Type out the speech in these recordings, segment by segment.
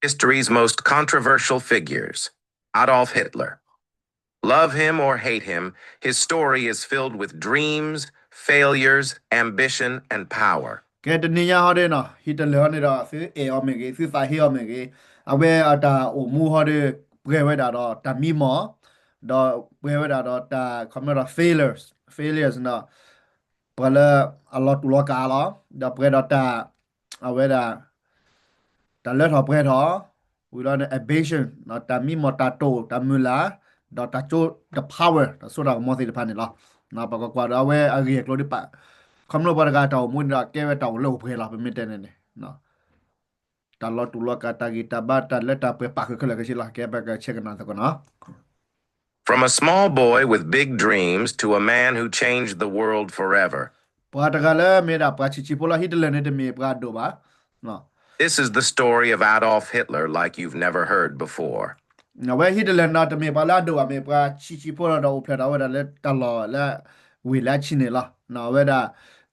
History's most controversial figures. Adolf Hitler. Love him or hate him, his story is filled with dreams, failures, ambition, and power. ကဲတနံၤညါဟီဒ်နီၤ Hitler ဟီန့ၣ်ဒီး သုအဲၣ်အီၤမ့ၢ်ဂ့ၤ သုသးဟ့အီၤမ့ၢ်ဂ့ၤ အဝဲအတၢ်အိၣ်မူဟီဒီး ပှဲၤဝဲဒၣ်ဒီးတၢ်မံမီၢ် ဒီးပှဲၤဝဲဒၣ်ဒီးတၢ် ခီမ့ၢ်ဒီး failures failures နီၤ ပှၤလၢအလီၤတူာ်လီၤကာ်လီၤ ဒီးပှဲၤဒီးတၢ် အဝဲဒၣ် တၢ်လၢထီၣ်ပှဲၤထီၣ် ဝံၤလီၤန့ၣ် ambition တၢ်မံမီၢ်တၢ်တိာ်တၢ်မုၢ်လၢ် ဒီးတၢ်ကၠိ the power တၢ်စိတၢ်ကမီၤသ့ၣ်တဖၣ်န့ၣ်လီၤ. ပကကွၢ်ဒီးအဝဲအဂ့ၢ်အကျိၤဒ်ပာ် ခီဖျိပှၤတဂၤတၢ်အိၣ်မူန့ၣ်ဒီး ကဲဝဲတၢ်အိၣ်လၢအိၣ်ပှဲၤလီၤ ပမ့ၢ်တဲန့ၣ်န့ၣ် တၢ်လီၤတူာ်လီၤကာ်တၢ်ဂံၢ်တၢ်ဘါတၢ်လၢတၢ်ပှဲၤပာ်ဃုာ်ခဲလၢာ်ခဲဆ့လီၤ. ကဲပကဆဲးကနၣ်သကိးနီၤ From a small boy with big dreams to a man who changed the world forever. ပှၤတဂၤလၢမ့ၢ်ဒၣ်ပှၤဆံးဆံးဖိလီၤ Hitler န့ၣ်တမ့ၢ်ပှၤအဒိၣ်ဘၣ် This is the story of Adolf Hitler like you've never heard before. အဝဲ Hitler န့ၣ်တမ့ၢ်ပှၤလၢအဒိၣ်ဘၣ် မ့ၢ်ပှၤဆံးဆံးဖိလီၤဒီးအိၣ်ဖျဲၣ်ထီၣ်ဝဲဒၣ်လၢတၢ်လီၢ်လၢ ဝ့ၢ်လၢအဆံးန့ၣ်လီၤ. အဝဲဒၣ်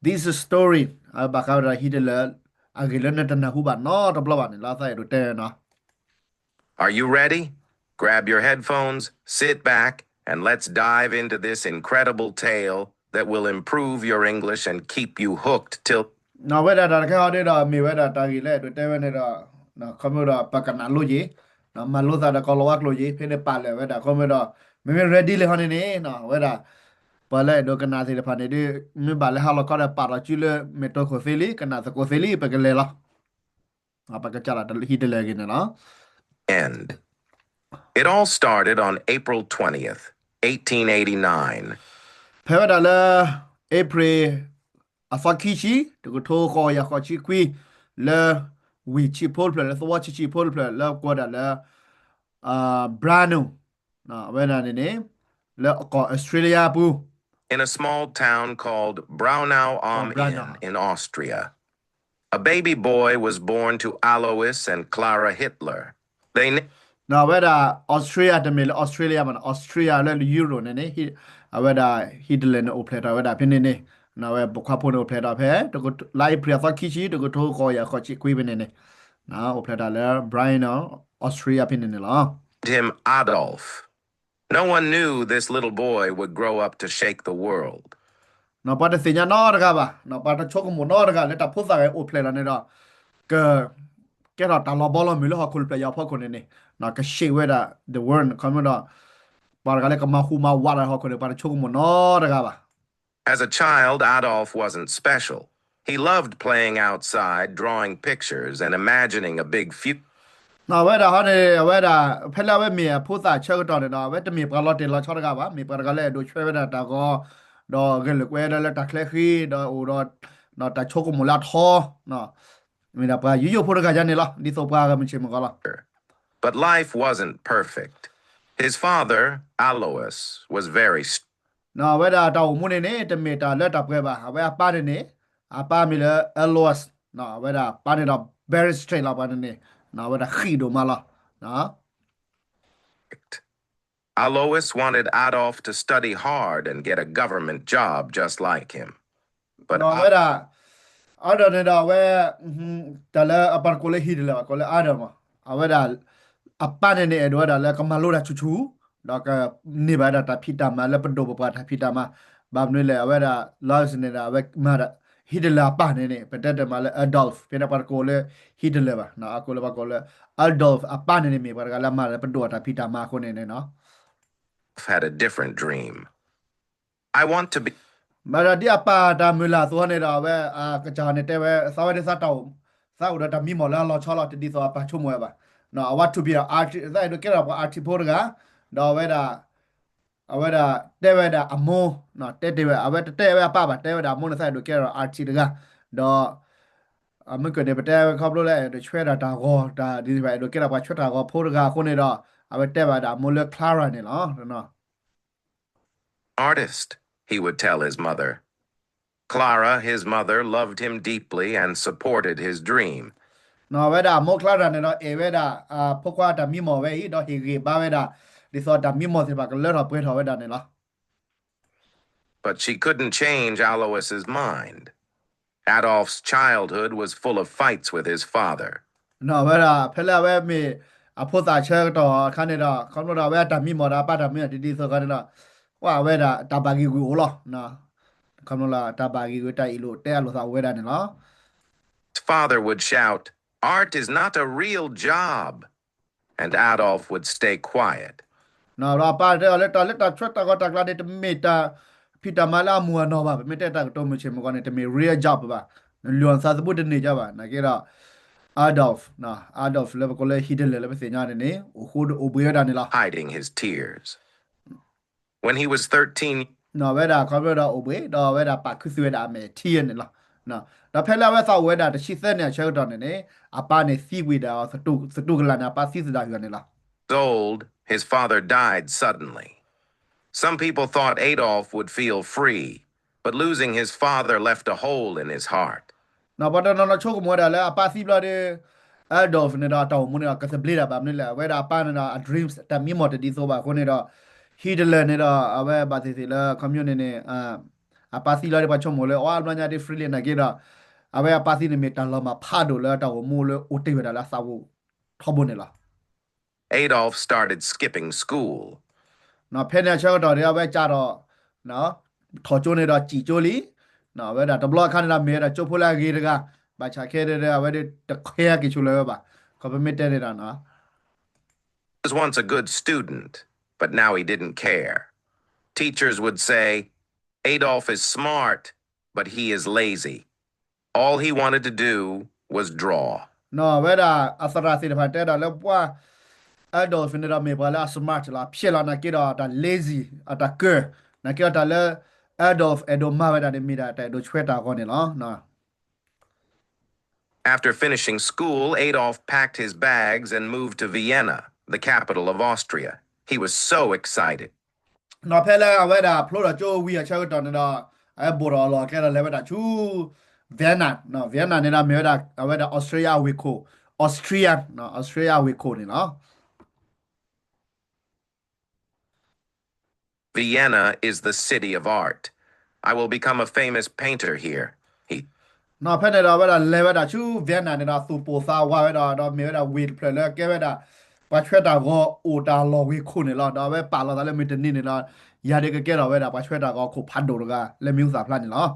this story အဝဲဘၣ်ဃးဝဲဒၣ် Hitler အဂ့ၢ်လၢနတနၢ်ဟူဘၣ်နီတဘျီဘၣ်န့ၣ်လီၤ သးအဲၣ်ဒိးတဲနီၤ Are you ready? Grab your headphones, sit back, and let's dive into this incredible tale that will improve your English and keep you hooked till အဝဲဒၣ်တၢ်တခါအံၤဒီး မ့ၢ်ဝဲဒၣ်တၢ်ဂ့ၢ်လၢအဲၣ်ဒိးတဲဝဲန့ၣ်ဒီး ခီဖျိဒီးပကနၣ်လိယ့ၤ မၤလိသးဒီးကီၤလၤဝါကျိာ်ယ့ၤ ဖဲန့ၣ်ပာ်လၢာ်ဝဲဒၣ် ခီဖျိဒီး မ့မ့ၢ် ready လံဟီန့ၣ်န့ၣ် အဝဲဒၣ် ပှၤလၢအဲၣ်ဒိးကနၣ်သ့ၣ်တဖၣ်န့ၣ်ဒီး မ့ၢ်ဘၣ်လၢဟါလီၤခီဒီးပာ်လီၤစုလၢ မ့ၢ်တိခိၣ်သ့လံ ကနၣ်သကိးသ့လံ ပကလဲၤလီၤ ပကစၢ်လီၤ Hitler အဂ့ၢ်န့ၣ်လီၤ And it all started on April twentieth, eighteen eighty-nine. ဖဲဝဲဒၣ်လၢ April အသီခံဆံ တကထိဃိးကယၤဃိးဆံခွံ လၢ ဝ့ၢ်ဆံးဖိတဖျၢၣ် လၢသဝီဆံးဆံးဖိတဖျၢၣ် လၢကိးဒၣ်လၢ Braunau အဝဲဒၣ်န့ၣ်န့ၣ် လၢအကီၢ် Austria ပူၤ In a small town called Braunau am Inn in Austria, a baby boy was born to Alois and Clara Hitler. They အဝဲဒၣ် Austria တမ့ၢ်လၢ Australia မ့ၢ် Austria လၢ Europe န့ၣ်န့ၣ် အဝဲဒၣ် Hitler န့ၣ်အိၣ်ဖျဲၣ်ထီၣ်ဝဲဒၣ်ဖဲန့ၣ်န့ၣ် အဝဲပိာ်ခွါဖိန့ၣ်အိၣ်ဖျဲၣ်ထီၣ်ဖဲ လါအ့ဖြ့ၣ်အသီခံဆံ တကထိဃိးကယၤဃိးဆံခွံဖဲန့ၣ်န့ၣ် အိၣ်ဖျဲၣ်ထီၣ်လၢ Braunau Austria ဖဲန့ၣ်န့ၣ်လီၤ him Adolf. No one knew this little boy would grow up to shake the world. ပှၤတသ့ၣ်ညါနီတဂၤဘၣ် ပှၤတဆိကမိၣ်နီတဂၤလၢတၢ်ဖိသၣ်ဂၤအိၣ်ဖျဲၣ်လီၤန့ၣ်ဒီး က ကဲထီၣ်တၢ်လီၤဘီလီၤမုၢ်လၢဟီၣ်ခိၣ်တဖျၢၣ်အံၤအဖီခိၣ်န့ၣ်န့ၣ် က shake ဝဲဒၣ် the world ခီဖျိဒီး ပှၤတဂၤလၢကမၤဟူးမၤဝးဒီးဟီၣ်ခိၣ်န့ၣ် ပှၤတဆိကမိၣ်နီတဂၤဘၣ် As a child, Adolf wasn't special. He loved playing outside, drawing pictures, and imagining a big future. အဝဲဒၣ်ဟီန့ၣ် အဝဲဒၣ် ဖဲလၢအဝဲမ့ၢ်အဖိသၣ်ဆၢကတီၢ်န့ၣ်ဒီး အဝဲတမ့ၢ်ပှၤလီၤတဲာ်လီၤဆီတဂၤဘၣ် မ့ၢ်ပှၤတဂၤလၢအဲၣ်ဒိးဆွဲဝဲဒၣ်တၢ်ဂီၤ ဒီးဂဲၤလိာ်ကွဲဒီးလၢတၢ်ချၢဃံ ဒီးအိၣ်ဒီး တၢ်ဆိကမိၣ်လၢအထီ မ့ၢ်ဒၣ်ပှၤယိယိဖိတဂၤယါန့ၣ်လီၤ ဒ်သိးပှၤဂၤမုၢ်ဆ့ၣ်မုၢ်ဂီၤလီၤ But life wasn't perfect. His father, Alois, was very strict. အဝဲဒၣ်တၢ်အိၣ်မူန့ၣ်န့ၣ် တမ့ၢ်တၢ်လၢတၢ်ပှဲၤဘၣ် အဝဲအပၢ်န့ၣ်န့ၣ် အပၢ်မ့ၢ်လၢ Alois အဝဲဒၣ်ပၢ်န့ၣ်ဒီး very strict လီၤ ပှၤန့ၣ်န့ၣ် အဝဲဒၣ်ဃံးဒိၣ်မးလီၤ Alois wanted Adolf to study hard and get a government job just like him. အဝဲဒၣ် Adolf န့ၣ်ဒီးအဝဲ တၢ်လၢအပှၤတကိးလၢ Hitler ကိးလၢ Adolf မး အဝဲဒၣ် အပၢ်န့ၣ်န့ၣ် အဲၣ်ဒိးဝဲဒၣ်လၢကမၤလိတၢ်ဆူၣ်ဆူၣ် ဒီးကန့ၢ်ဘၣ်ဝဲဒၣ်တၢ်ဖံးတၢ်မၤလၢပဒိၣ်ပပှၢ်တၢ်ဖံးတၢ်မၤ ဘၣ်မနုၤလဲၣ် အဝဲဒၣ် Alois န့ၣ်ဒီး အဝဲမၤဒၣ် Hitler အပၢ်န့ၣ်န့ၣ် ပတဲတမၤလၢ Adolf ဖဲန့ၣ်ပှၤတကိးလၢ Hitler ဘၣ် အကိးလၢပှၤကိးလၢ Adolf အပၢ်န့ၣ်န့ၣ်မ့ၢ်ပှၤတဂၤလၢအမၤလၢပဒိၣ်အတၢ်ဖံးတၢ်မၤအဃိန့ၣ်န့ၣ် had a different dream. I want to be မ့ၢ်ဒီးဒ်အပၢ်တၢ်မုၢ်လၢ်အသိးန့ၣ်ဒီး အဝဲအကစၢ်န့ၣ်တဲဝဲ သးဝဲဒၣ်သးတၢ်အိၣ် သးအိၣ်ဒီးတၢ်မံမီၢ်လၢအလီၤဆီလီၤ တဒ်သိးအပၢ်ဆိကမိၣ်ဝဲဘၣ် I want to be an artist သးအဲၣ်ဒိးကဲထီၣ်ပှၤ artist ဖိတဂၤ ဒီးအဝဲဒၣ် အဝဲဒၣ်တဲဝဲဒၣ်အမိၢ် တဲတ့ၢ်ဝဲ အဝဲတတဲဝဲအပၢ်ဘၣ် တဲဝဲဒၣ်အမိၢ်န့ၣ် သးအဲၣ်ဒိးကဲထီၣ် artist တဂၤ ဒီး မ့ၢ်ကန့ၣ် ပတဲဝဲခီဖျိလၢအဲၣ်ဒိးဆွဲဒၣ်တၢ်ဂီၤ တၢ်ဒ်န့ၣ်ဘၣ် အဲၣ်ဒိးကဲထီၣ်ပှၤဆွဲတၢ်ဂီၤဖိတဂၤအဃိန့ၣ်ဒီး အဝဲတဲဘၣ်ဝဲဒၣ်အမိၢ်လၢ Clara န့ၣ်လီၤ Artist, he would tell his mother. Clara, his mother, loved him deeply and supported his dream. အဝဲဒၣ်အမိၢ် Clara န့ၣ်ဒီး အဲၣ်ဝဲဒၣ် အဖိခွါတၢ်မံမီၢ်ဝဲအံၤ ဒီးဟ့ၣ်ဂံၢ်ဘါဝဲဒၣ် ဒ်သိးတၢ်မံမီၢ်သ့ၣ်တဖၣ်ကလၢထီၣ်ပှဲၤထီၣ်ဝဲဒၣ်န့ၣ်လီၤ But she couldn't change Alois's mind. Adolf's childhood was full of fights with his father. နီၢ်ဝဲဒၣ် ဖဲလၢအဝဲမ့ၢ်အဖိသၣ်ဆၢကတီၢ်အခါန့ၣ်ဒီး ခီဖျိဒီးအဝဲအတၢ်မံမီၢ်ဒီးအပၢ်တၢ်မံမီၢ်တဒ်သိးအခါန့ၣ်ဒီး ကွၢ်အဝဲဒၣ်တၢ်ဘၣ်ဂ့ၢ်ဂ့ၢ်အိၣ်လီၤ. ခီဖျိလၢတၢ်ဘၣ်ဂ့ၢ်ဂ့ၢ်တၢ်အ့ၣ်လိာ်တဲအလိာ်သးအိၣ်ဝဲဒၣ်န့ၣ်လီၤ. His father would shout, "Art is not a real job," and Adolf would stay quiet. နီၢ်ဒီးအပၢ်တဲအီၤလၢတၢ်လၢတၢ်ဆှၢတၢ်ဂီၤတၢ်ကျါန့ၣ် တမ့ၢ်တၢ်ဖံးတၢ်မၤလၢအမူအနီၢ်ဘၣ်. ပမ့ၢ်တဲတၢ်ကတိၤမုၢ်ဆ့ၣ်မုၢ်ဂီၤန့ၣ် တမ့ၢ် real job ဘၣ်. နလုၢ်အီၣ်နသးသမူတန့ၢ်ကီဘၣ်. နာ်က့ဒီး Adolf, Adolf လၢပကိးလၢ Hitler လၢပသ့ၣ်ညါန့ၣ်န့ၣ် အိၣ်ဃိအိၣ်ဘှံးဝဲဒၣ်န့ၣ်လီၤ. Hiding his tears. When he was thirteen, နီၢ်ဝဲဒၣ်ခီဖျိဒီးအိၣ်ဘှံး ဒီးဝဲဒၣ်ပာ်ခူသူၣ်ဝဲဒၣ်အမဲာ်ထံန့ၣ်လီၤ. ဒီးဖဲလၢအဝဲသးအိၣ်ဝဲဒၣ်တဆံသၢနံၣ်အဆၢကတီၢ်န့ၣ်န့ၣ် အပၢ်န့ၣ်သံကွံာ်ဒီး သတူၢ်ကလာ်န့ၣ် အပၢ်သံသဒၣ်ယွၤန့ၣ်လီၤ. Old, his father died suddenly. Some people thought Adolf would feel free, but losing his father left a hole in his heart. နီၢ်ပှၤတနီၤနီၤဆိကမိၣ်ဝဲဒၣ်လၢအပၢ်သံဘျီဒီး Adolf န့ၣ်ဒီးအတၢ်အိၣ်မူန့ၣ်ဒီး ကသဘျ့ဒၣ်ဘၣ်မနုၤလဲၣ်. အဝဲဒၣ်အပၢ်န့ၣ်ဒီးအ dreams တၢ်မံမီၢ်တဒ်သိးဘၣ်အဃိန့ၣ်ဒီး Hitler န့ၣ်ဒီး အဝဲဘၣ်သ့ၣ်သ့ၣ်လၢ ခီဖျိန့ၣ်န့ၣ် အပၢ်သံလီၤဒီးပှၤဆိကမိၣ်လၢ အီ အဘျီညါဒ် free လံနာ်က့ဒီး အဝဲအပၢ်သံန့ၣ်မ့ၢ်တၢ်လီၤမၢ်ဖးဒိၣ်လၢတၢ်အိၣ်မူလၢအိၣ်တ့ၢ်ဝဲဒၣ်လၢအသးပူၤ ထီဘိန့ၣ်လီၤ. Adolf started skipping school. နီၢ်ဖဲန့ၣ်အဆၢကတီၢ်ဒီး အဝဲကဒီး ထီၣ်ကၠိန့ၣ်ဒီးစံၣ်ကၠိလံ. နီၢ်ဝဲဒၣ်တဘျီအခါန့ၣ်ဒီး မ့ၢ်ဝဲဒၣ်ကၠိဖိလၢအဂ့ၤတဂၤ, ဘၣ်ဆၣ်ခဲဒၣ်ဒီး အဝဲဒၣ်တ care က့ၤဆိလၢၤဝဲဘၣ်. ခီဖျိမ့ၢ်တဲန့ၣ်ဒီး He was once a good student, but now he didn't care. Teachers would say, "Adolf is smart, but he is lazy." All he wanted to do was draw. နီၢ်ဝဲဒၣ်အသရၣ်သ့ၣ်တဖၣ် တဲဒၣ်လၢပှၤ Adolf န့ၣ်ဒီးမ့ၢ်ပှၤလၢအ smart လီၤ, ဖျဲးလီၤနာ်က့ဒီးတၢ် lazy အတၢ်ကၢၢ်, နာ်က့ဒီးတၢ်လၢ Adolf အဲၣ်ဒိးမၤဝဲဒၣ်န့ၣ် မ့ၢ်ဒၣ်တၢ်အဲၣ်ဒိးဆှၢတၢ်အဂီၢ်န့ၣ်လီၤ. After finishing school, Adolf packed his bags and moved to Vienna, the capital of Austria. He was so excited. နီၢ်ဖဲလၢအဝဲဒၣ်ဖျိထီၣ်ကၠိဝံၤအဆၢကတီၢ်န့ၣ်ဒီး အဝဲဘိၣ်ထီၣ်အလီၢ်အကျဲဒီးလဲၤဝဲဒၣ်ဆူ Vienna, Vienna န့ၣ်ဒီးမ့ၢ်ဝဲဒၣ် အဝဲဒၣ် Austria ဝ့ၢ်ခိၣ်, Austria, Austria ဝ့ၢ်ခိၣ်န့ၣ်လီၤ. Vienna is the city of art. I will become a famous painter here. နီၢ်ဖဲန့ၣ်ဒီးအဝဲဒၣ်လဲၤဝဲဒၣ်ဆူ Vienna န့ၣ်ဒီး သူၣ်ပိၢ်သးဝးဝဲဒီး ဒီးမ့ၢ်ဝဲဒၣ်ဝ့ၢ်တဖျၢၣ်လၢကဲဝဲဒၣ် ပှၤဆှၢတၢ်ဂီၤအိၣ်တၢ်လီၢ်ဝ့ၢ်ခိၣ်န့ၣ်လီၤ. ဒီးအဝဲပာ်လီၤသးလၢမုၢ်တနံၤန့ၣ်ဒီး ယၤဒုးကကဲထီၣ်ဝဲဒၣ် ပှၤဆှၢတၢ်ဂီၤခိၣ်ဖးဒိၣ်တဂၤလၢမံၤဟူသၣ်ဖျါန့ၣ်လီၤ.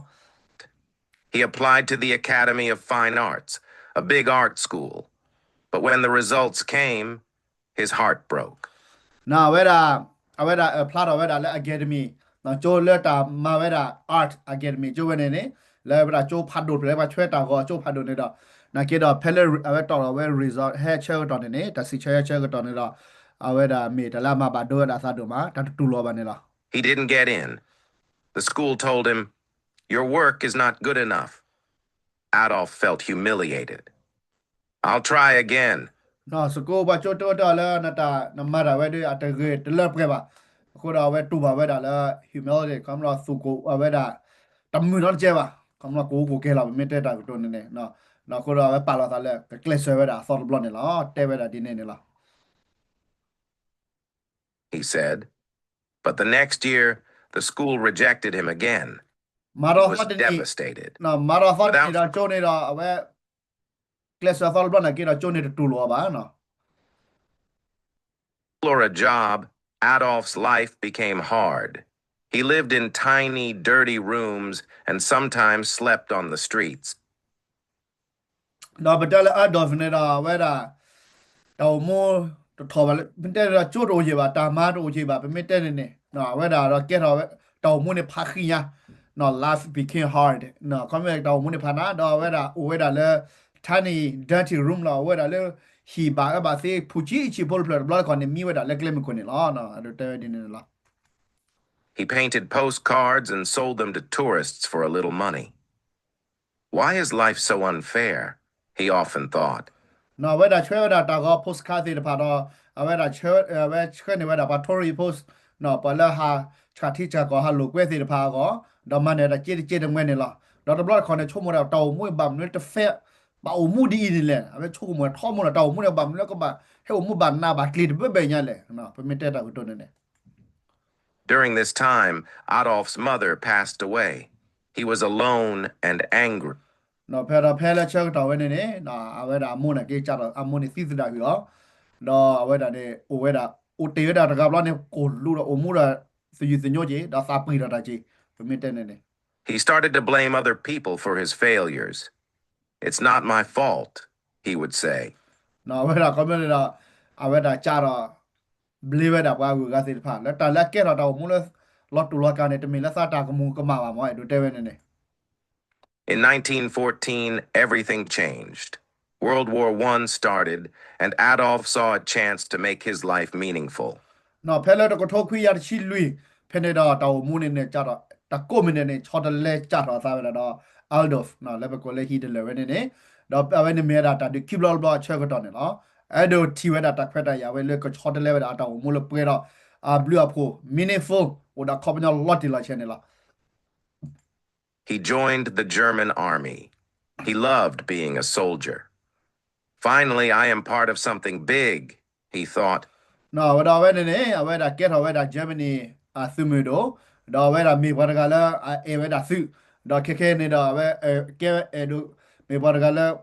He applied to the Academy of Fine Arts, a big art school. But when the results came, his heart broke. နီၢ်ဝဲဒၣ် အဝဲဒၣ် apply ထီၣ်ဝဲဒၣ်လၢ academy, ကၠိလၢတၢ်မၤဝဲဒၣ် art academy ကၠိဝဲန့ၣ်န့ၣ် လၢဝဲဒၣ်ကၠိဖးဒိၣ်ဖျၢၣ် ပှၤဆှၢတၢ်ဂီၤကၠိဖးဒိၣ်န့ၣ်ဒီး နာ်က့ဒီး ဖဲလၢအဝဲတီၢ်ထီၣ်ဝဲ result ဟဲဆၢကတီၢ်န့ၣ်န့ၣ် တၢ်စံးဆၢဟဲဆၢကတီၢ်န့ၣ်ဒီး အဝဲဒၣ်မ့ၢ်တၢ်လၢအမၤဘၣ်ဒိဝဲဒၣ်အသးဒိၣ်မး တၢ်တတူၢ်လိာ်ဘၣ်န့ၣ်လီၤ. He didn't get in. The school told him, "Your work is not good enough." Adolf felt humiliated. "I'll try again." နီၢ် စကိးပှၤကၠိတဲဝဲဒၣ်လၢ နတၢ်နမၤတၢ်ဝဲဒၣ် အတဂ့ၤတလၢပှဲၤဘၣ်. အဃိဒီးအဝဲတူၢ်ဘၣ်ဝဲဒၣ်လၢ humiliated ခီဖျိသူၣ်ကိၢ်အဝဲဒၣ် တမုာ်နီတကဲဘၣ်. ခီဖျိကိၢ်ကိၢ်ကဲလီၤ ပမ့ၢ်တဲတၢ်ကတိၤန့ၣ်န့ၣ် ဒီးအဃိဒီးအဝဲပာ်လီၤသးလၢ ကကျဲးစၢးဝဲဒၣ်အသီတဘျီန့ၣ်လီၤ. တဲဝဲဒၣ်ဒ်န့ၣ်န့ၣ်လီၤ. He said, "But the next year, the school rejected him again." မၤဒီးသီတနံၣ် devastated. မၤဒီးသီတနံၣ်ဒီးကၠိန့ၣ်ဒီး အဝဲ ကျဲးစၢးသီတဘျီနာ်က့ဒီးကၠိန့ၣ်တတူၢ်လိာ်အီၤဘၣ်နီၤ. For a job, Adolf's life became hard. He lived in tiny, dirty rooms and sometimes slept on the streets. ဒီးပတဲလၢ Adolf န့ၣ်ဒီး အဝဲဒၣ် တၢ်အိၣ်မူတထီၣ်ဘၣ်လၢ ပတဲဒီးကၠိတအိၣ်ယံာ်ဘၣ် တၢ်မၤတအိၣ်ယံာ်ဘၣ် ပမ့ၢ်တဲန့ၣ်န့ၣ် အဝဲဒၣ်ဒီးကဲထီၣ်ဝဲ တၢ်အိၣ်မူန့ၣ်ဖးဃံညါ life became hard ခီမ့ၢ်တၢ်အိၣ်မူန့ၣ်ဖးနး ဒီးအဝဲဒၣ်အိၣ်ဝဲဒၣ်လၢ tiny dirty room လီၤ အိၣ်ဝဲဒၣ်လၢ ဟံၣ်ဘၣ်အၢဘၣ်သီ ဖူးဆံးဆံးဖိတဖျၢၣ်တဘျီတခီၣ်န့ၣ် မံဝဲဒၣ်လၢကျဲမုၢ်ခိၣ်န့ၣ်လီၤ. အဒိတဲဝဲဒ်န့ၣ်န့ၣ်လီၤ. He painted postcards and sold them to tourists for a little money. Why is life so unfair? He often thought. နီၢ်ဝဲဒၣ်ဆှၢဝဲဒၣ်တၢ်ဂီၤ postcard သ့ၣ်တဖၣ်ဒီး အဝဲဒၣ်ဆှၢ အဝဲဆှၢန့ၢ်ဝဲဒၣ်ပှၤ tourist post နီၢ် ပှၤလၢဟးဆှၣ်ထံဆှၣ်ကီၢ်ဟးလိာ်ကွဲသ့ၣ်တဖၣ်အဂီၢ် ဒီးမၤန့ၢ်တၢ်က့တက့တမှဲန့ၣ်လီၤ. ဒီးတဘျီတခီၣ်န့ၣ် ဆိကမိၣ်ဒၣ်တၢ်အိၣ်မူဘၣ်မနုၤတ fair ဘၣ်အိၣ်မူဒ်အံၤန့ၣ်လဲၣ် အဝဲဆိကမိၣ်ထီဘိလီၤ တၢ်အိၣ်မူန့ၣ်ဘၣ်မနုၤကဘၣ် ဟဲအိၣ်မူဘၣ်နးဘၣ်ကျ့ၤတဘၢဘၢညါလဲၣ် ပမ့ၢ်တဲတၢ်ကတိၤန့ၣ်န့ၣ် During this time, Adolf's mother passed away. He was alone and angry. ဖဲဒီးဖဲလၢဆၢကတီၢ်ဝဲန့ၣ်န့ၣ် အဝဲဒၣ်အမိၢ်န့ၣ်က့ၤကးထီၣ်အမိၢ်န့ၣ်သံသဒၣ်ကွံာ်အီၤ, ဒီးအဝဲဒၣ်န့ၣ် အိၣ်ဝဲဒၣ် အိၣ်တ့ၢ်ဝဲဒၣ်တဂၤဘျီန့ၣ် ကိၢ်လူးဒီးအိၣ်မူဒီးသယုၢ်သညိက့ၤ ဒီးသးပှံၢ်ထီၣ်တၢ်က့ၤ ပမ့ၢ်တဲန့ၣ်န့ၣ် He started to blame other people for his failures. It's not my fault, he would say. အဝဲဒၣ်ခီမ့ၢ်န့ၣ်ဒီး အဝဲဒၣ်ကးထီၣ် blame ဝဲဒၣ်ပှၤဂုၤအဂၤသ့ၣ်တဖၣ် လၢတၢ်လၢအကဲထီၣ်တၢ်အိၣ်မူလၢ လီၤတူာ်လီၤကာ်န့ၣ် တမ့ၢ်လၢသးတၢ်ကမူၤကမၣ်ဘၣ်မ့ၢ် အဲၣ်ဒိးတဲဝဲန့ၣ်န့ၣ် In nineteen fourteen, everything changed. World War One started, and Adolf saw a chance to make his life meaningful. ဖဲလၢတကထိခွံကယၤတဆံလွံၢ် ဖဲန့ၣ်ဒီးတၢ်အိၣ်မူန့ၣ်န့ၣ် တၢ်ကိးမံၤဒဲးန့ၣ် ဆီတလဲကးထီၣ်အသးဝဲဒၣ်ဒီး Adolf လၢပကိးလၢ Hitler ဝဲန့ၣ်န့ၣ်, ဒီးအဝဲန့ၣ်မ့ၢ်ဝဲဒၣ်တၢ်ဒုးခံဘျီတဘျီအဆၢကတီၢ်န့ၣ်လီၤ. အဲၣ်ဒိးထံၣ်ဝဲဒၣ်တၢ်ခွဲးတၢ်ယာ်ဝဲလၢကဆီတလဲဝဲဒၣ်အတၢ်အိၣ်မူလၢပှဲၤဒီး အဘျုးအဖှိၣ် meaningful အိၣ်ဒီးခီပညီလီၤတံၢ်လီၤဆဲးန့ၣ်လီၤ. He joined the German army. He loved being a soldier. Finally, I am part of something big, he thought. ဝဲဒီးအဝဲန့ၣ်န့ၣ် အဝဲဒၣ်ကဲထီၣ်ဝဲဒၣ် Germany အသုးမုၢ်ဒိၣ်, ဒီးအဝဲဒၣ်မ့ၢ်ပှၤတဂၤလၢအအဲၣ်ဝဲဒၣ်သုး, ဒီးခဲခဲန့ၣ်ဒီးအဝဲကဲအဲၣ်ဒိး မ့ၢ်ပှၤတဂၤလၢ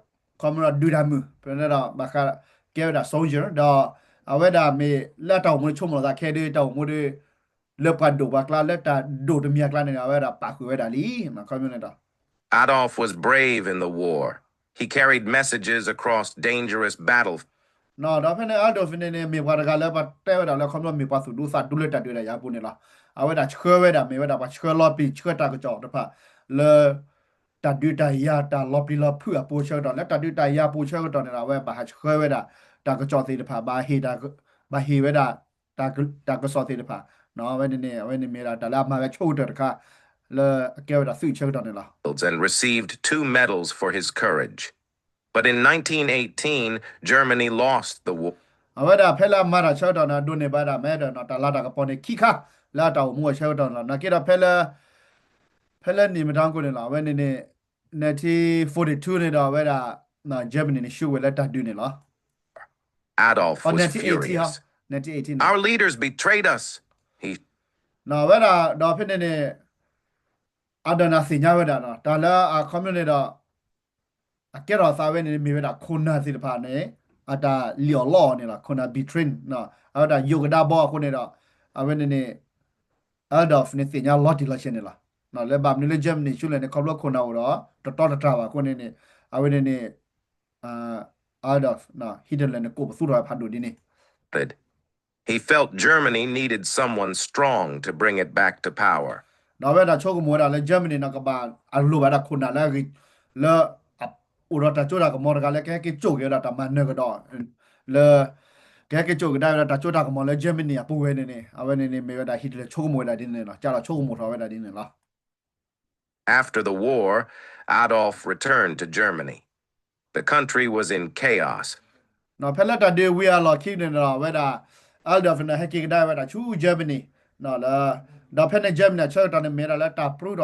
ခီမ့ၢ်ဒီးဒုးတၢ်မုၢ် ဖဲန့ၣ်ဒီးဘၣ်ဃးကဲဝဲဒၣ် soldier ဒီး အဝဲဒၣ်မ့ၢ်လၢအတၢ်အိၣ်မူဆိကမိၣ်လီၤသးခဲဒုး တၢ်အိၣ်မူဒုး လၢပှၤဒိၣ်ပှၤကျါလၢတၢ်ဒိၣ်တမံၤအကျါန့ၣ် အဝဲဒၣ်ပာ်ဃုာ်ဝဲဒၣ်လံ ခီမ့ၢ်န့ၣ်ဒီး Adolf was brave in the war. He carried messages across dangerous battle. ဒီးဖဲန့ၣ် Adolf န့ၣ်န့ၣ် မ့ၢ်ပှၤတဂၤလၢပှၤတဲဝဲဒၣ်လၢခီဖျိမ့ၢ်ပှၤသူၣ်ဒူသးဒူလၢတၢ်ဒုးတၢ်ယၤအပူၤန့ၣ်လီၤ. အဝဲဒၣ်ဆှၢဝဲဒၣ် မ့ၢ်ဝဲဒၣ်ပှၤဆှၢလီၤပျံၤဆှၢတၢ်ကစီၣ်တဖၣ် လၢ တၢ်ဒုးတၢ်ယၤတၢ်လီၤပျံၤလီၤဖုးအပူၤဆၢကတီၢ် လၢတၢ်ဒုးတၢ်ယၤပူၤဆၢကတီၢ်န့ၣ်ဒီး အဝဲဘၣ်ဟးဆှၢဝဲဒၣ် တၢ်ကစီၣ်သ့ၣ်တဖၣ် ဘၣ်ဟ့ၣ်ဝဲဒၣ် တၢ်ကစီၣ်သ့ၣ်တဖၣ် အဝဲန့ၣ်န့ၣ် အဝဲန့ၣ်မ့ၢ်ဒၣ်တၢ်လၢအမၤဝဲဆိကတၢၢ်တခါ လၢအကဲဝဲဒၣ်သုးဆၢကတီၢ်န့ၣ်လီၤ. and received two medals for his courage. But in nineteen eighteen, Germany lost the war. အဝဲဒၣ်ဖဲလၢအမၤတၢ်ဆၢကတီၢ်န့ၣ် ဒိးန့ၢ်ဘၣ်ဒၣ် medal န့ၣ် တၢ်လၤတၢ်ကပီၤန့ၣ်ခံခါ လၢအတၢ်အိၣ်မူအဆၢကတီၢ်န့ၣ်လီၤ. နာ်က့ဒီးဖဲလၢ ဖဲလၢနံၣ်မတၤကိၣ်န့ၣ်လီၤ. အဝဲန့ၣ်န့ၣ် nineteen forty-two န့ၣ်ဒီးအဝဲဒၣ် Germany န့ၣ် ရှုံးဝဲလၢတၢ်ဒုးန့ၣ်လီၤ. Adolf was furious. Our leaders betrayed us, he အဝဲဒၣ်ဒီးဖဲန့ၣ်န့ၣ် Adolf န့ၣ်သ့ၣ်ညါဝဲဒၣ် တၢ်လၢအခီပညီန့ၣ်ဒီး အကဲထီၣ်သးဝဲန့ၣ် မ့ၢ်ဝဲဒၣ်ခိၣ်နၢ်သ့ၣ်တဖၣ်န့ၣ် အတၢ်လံၣ်အီၣ်လီအီၣ်န့ၣ်လီၤ. ခိၣ်နၢ် betrayed အဝဲဒၣ်ယိးကဒါဘီအဃိန့ၣ်ဒီး အဝဲန့ၣ်န့ၣ် Adolf န့ၣ်သ့ၣ်ညါလီၤတံၢ်လီၤဆဲးန့ၣ်လီၤ. လၢဘၣ်မနုၤလၢ Germany ဆူလဲၣ်န့ၣ် ခီဖျိခိၣ်နၢ်အိၣ်ဒီး တတီတတြၢ်ဘၣ်အဃိန့ၣ်န့ၣ် အဝဲန့ၣ်န့ၣ် Adolf Hitler န့ၣ် ကိးပသူထီၣ်ဝဲဖးဒိၣ်ဒ်န့ၣ် He felt Germany needed someone strong to bring it back to power. ဒီးအဝဲဒၣ်ဆိကမိၣ်ဝဲဒၣ်လၢ Germany န့ၣ် ကဘၣ်အလိၣ်ဘၣ်ဒၣ်ခိၣ်နၢ်လၢအဂ့ၤ လၢ အိၣ်ဒီးတၢ်စိတၢ်ကမီၤတဂၤလၢကဟဲက့ၤစိာ်က့ၤဝဲဒၣ်တၢ်မၤနၢၤကဒီး လၢ ကဟဲက့ၤစိာ်ကဒါဝဲဒၣ်တၢ်စိတၢ်ကမီၤလၢ Germany အပူၤဝဲန့ၣ်န့ၣ် အဝဲန့ၣ်န့ၣ်မ့ၢ်ဝဲဒၣ် Hitler ဆိကမိၣ်ဝဲဒၣ်ဒ်န့ၣ်လီၤ. ကၢ်လီၤဆိကမိၣ်ထီၣ်ဝဲဒၣ်ဒ်န့ၣ်လီၤ. After the war, Adolf returned to Germany. The country was in chaos. ဖဲလၢတၢ်ဒုးဝံၤအလီၢ်ခံန့ၣ်ဒီး အဝဲဒၣ် Adolf န့ၣ် ဟဲက့ၤကဒါဝဲဒၣ်ဆူ Germany ဒီးဖဲန့ၣ် Germany အဆၢကတီၢ်န့ၣ် မ့ၢ်ဝဲဒၣ်လၢတၢ်ပြူ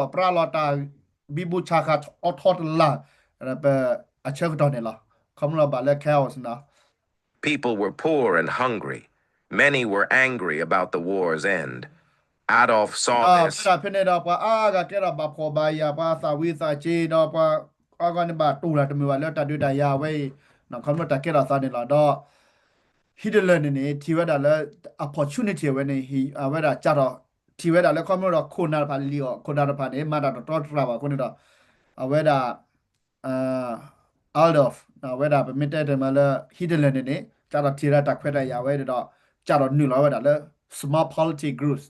ဒီးပြါလီၤ တၢ်ဘံဘူဆးဃာ်ထီထီတလၢ် အဆၢကတီၢ်န့ၣ်လီၤ. ခီဖျိဘၣ်လၢ chaos န့ၣ် People were poor and hungry. Many were angry about the war's end. Adolf saw this. ဖဲဒၣ်ဖဲန့ၣ်ဒီး ပှၤအါဂၤကဲထီၣ်ဘၣ်ဖှီၣ်ဘၣ်ယာ် ပှၤသၣ်ဝံၤသၣ်စ့ဒီး ပှၤအါဂၤန့ၣ်ဘၣ်တူၢ်တၢ်တမုာ်ဘၣ်လၢတၢ်ဒုးတၢ်ယၤအဝဲအံၤ ခီဖျိတၢ်ကဲထီၣ်သးန့ၣ်လီၤ. ဒီး Hitler န့ၣ်န့ၣ် ထံၣ်ဝဲဒၣ်လၢ opportunity အဝဲန့ၣ် အဝဲဒၣ်ကးထီၣ် ထံၣ်ဝဲဒၣ်လၢခီဖျိဒီးခိၣ်နၢ်တဖၣ်လံၣ်အီၣ် ခိၣ်နၢ်တဖၣ်န့ၣ် မၤတၢ်တတီတတြၢ်ဘၣ်အဃိန့ၣ်ဒီး အဝဲဒၣ် Adolf အဝဲဒၣ်ပမ့ၢ်တဲတမံၤလၢ Hitler န့ၣ်န့ၣ် ကးထီၣ်ထံၣ်ဝဲဒၣ်တၢ်ခွဲးတၢ်ယာ်ဝဲဒီး ကးထီၣ်နုာ်လီၤဝဲဒၣ်လၢ small political groups,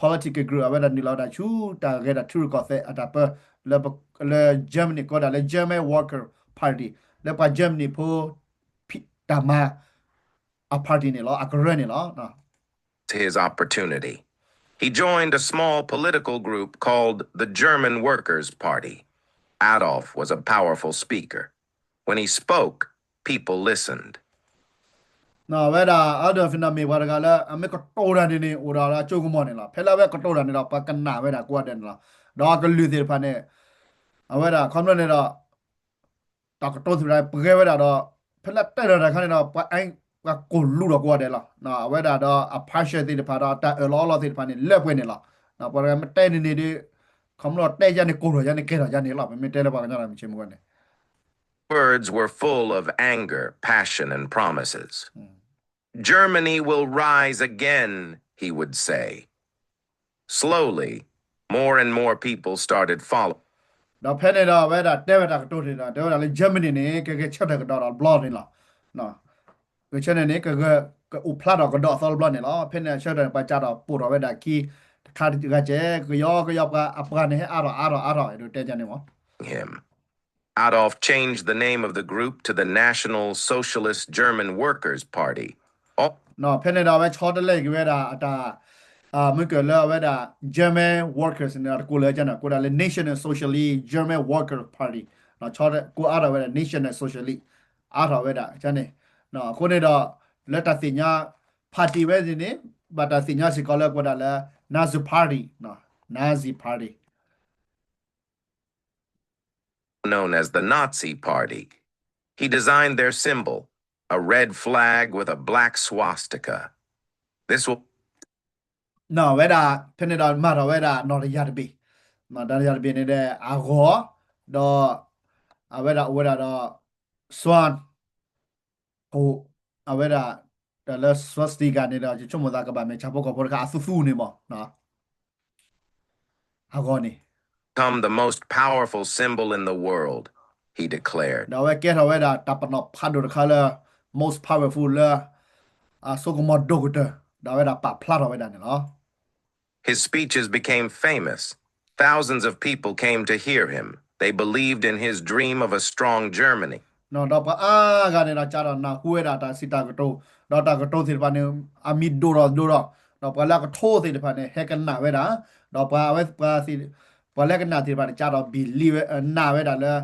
political group အဝဲဒၣ်နုာ်လီၤဝဲဒၣ်ဆူတၢ်ဂဲၤတၢ်ထံရူၢ်ကီၢ်သဲးအတၢ်ပၢ လၢ Germany ကိးဒၣ်လၢ German Worker Party လၢပှၤ Germany ဖိ တၢ်မၤ အ party န့ၣ်လီၤ အကရၢန့ၣ်လီၤ. his opportunity. He joined a small political group called the German Workers' Party. Adolf was a powerful speaker. When he spoke, people listened. အဝဲဒၣ် Adolf န့ၣ်မ့ၢ်ပှၤတဂၤလၢ အမ့ၢ်ကတိၤတၢ်န့ၣ်န့ၣ် အိၣ်ဒီးအစိကမီၤန့ၣ်လီၤ. ဖဲလၢအဝဲကတိၤတၢ်န့ၣ်ဒီး ပှၤကနၣ်ဝဲဒၣ်ကိးဂၤဒဲးန့ၣ်လီၤ. ဒီးအကလုၢ်သ့ၣ်တဖၣ်န့ၣ် အဝဲဒၣ်ခီဖျိန့ၣ်ဒီး တၢ်ကတိၤသ့ၣ်တဖၣ်ပှဲၤဝဲဒၣ်ဒီး ဖဲလၢတဲတၢ်တခါန့ၣ်ဒီး ပှၤအဲၣ် ပှၤကိၢ်လူးဒီးကိးဂၤဒဲးလီၤ. အဝဲဒၣ်ဒီးအ partisan သ့ၣ်တဖၣ်ဒီးတၢ်အၢၣ်လီၤအီလီၤသ့ၣ်တဖၣ်န့ၣ် လၢပှဲၤန့ၣ်လီၤ. ပှၤတဂၤမ့ၢ်တဲန့ၣ်န့ၣ်ဒီး ခီဖျိတဲယါန့ၣ် ကိၢ်ထီၣ်ယါန့ၣ် ကဲထီၣ်ယါန့ၣ်လီၤ. ပမ့ၢ်တဲလၢပှၤကညီတၢ်မုၢ်ဆ့ၣ်မုၢ်ဂီၤန့ၣ် words were full of anger, passion, and promises. Germany will rise again, he would say. Slowly, more and more people started following. ဒီးဖဲန့ၣ်ဒီးအဝဲဒၣ်တဲဝဲတၢ်ကတိၤန့ၣ်ဒီး တဲဝဲဒၣ်လၢ Germany န့ၣ် ကဂဲၤဆၢထၢၣ်ကဒီးဒီးတဘျီန့ၣ်လီၤ. ဂဲၤဆၢထၢၣ်န့ၣ် ကဂဲၤ ကအိၣ်ဖျါထီၣ်ကဒီးအသီတဘျီန့ၣ်လီၤ. ဖဲန့ၣ်အဆၢထၢၣ်န့ၣ် ပှၤကးထီၣ်ပိာ်ထီၣ်ဝဲဒၣ်ခံ တခါတဂၤကဲ ကယီကယီပှၤအပှၤန့ၣ်ဟဲအါထီၣ်အါထီၣ်အါထီၣ် အဲၣ်ဒိးတဲန့ၣ်မး him. Adolf changed the name of the group to the National Socialist German Workers' Party. ဖဲန့ၣ်ဒီးအဝဲဆီတလဲက့ၤဝဲဒၣ်အတၢ် မုၢ်ကၢၢ်လၢအဝဲဒၣ် German Workers န့ၣ် တကိးလၢကန့ၣ် ကိးဒၣ်လၢ National Socialist German Workers' Party ကိးအါထီၣ်ဝဲဒၣ် National Socialist အါထီၣ်ဝဲဒၣ်န့ၣ် အဃိန့ၣ်ဒီး လၢတၢ်သ့ၣ်ညါ party ဝဲန့ၣ်န့ၣ် ဘၣ်တၢ်သ့ၣ်ညါစ့ၢ်ကီးလၢကိးဒၣ်လၢ Nazi Party, Nazi Party. known as the Nazi Party. He designed their symbol, a red flag with a black swastika. This will နီၢ်ဝဲဒၣ် ဖဲန့ၣ်ဒီးမၤထီၣ်ဝဲဒၣ်နီၢ်တယၤတဘ့ၣ်, နီၢ်တယၤတဘ့ၣ်န့ၣ်ဒီးအဂီၢ်, ဒီး အဝဲဒၣ်အိၣ်ဝဲဒၣ်ဒီး swastika အဝဲဒၣ် တၢ်လၢ swastika န့ၣ်ဒီး ယဆိကမိၣ်သးကဘၣ်မ့ၢ်ဆၣ်ဖိကီၢ်ဖိတခါအသူသူန့ၣ်မး အဂီၢ်န့ၣ် become the most powerful symbol in the world, he declared. ဒီးအဝဲကဲထီၣ်ဝဲဒၣ်တၢ်ပနီၣ်ဖးဒိၣ်တခါလၢ most powerful လၢ အစိကမီၤဒိၣ်ကတၢၢ်, ဒီးအဝဲဒၣ်ပာ်ဖျါထီၣ်ဝဲဒၣ်န့ၣ်လီၤ. His speeches became famous. Thousands of people came to hear him. They believed in his dream of a strong Germany. ဒီးပှၤအါဂၤန့ၣ်ဒီး ကးထီၣ်နၢ်ဟူဝဲဒၣ်တၢ်စံးတၢ်ကတိၤ, ဒီးတၢ်ကတိၤသ့ၣ်တဖၣ်န့ၣ် အမံၤဒိၣ်ထီၣ်ဒိၣ်ထီၣ်, ဒီးပှၤလၢအကထိသ့ၣ်တဖၣ်န့ၣ် ဟဲကနၣ်ဝဲဒၣ်, ဒီးပှၤဝဲ ပှၤလၢကနၣ်သ့ၣ်တဖၣ်န့ၣ် ကးထီၣ် believe ဝဲ နာ်ဝဲဒၣ်လၢ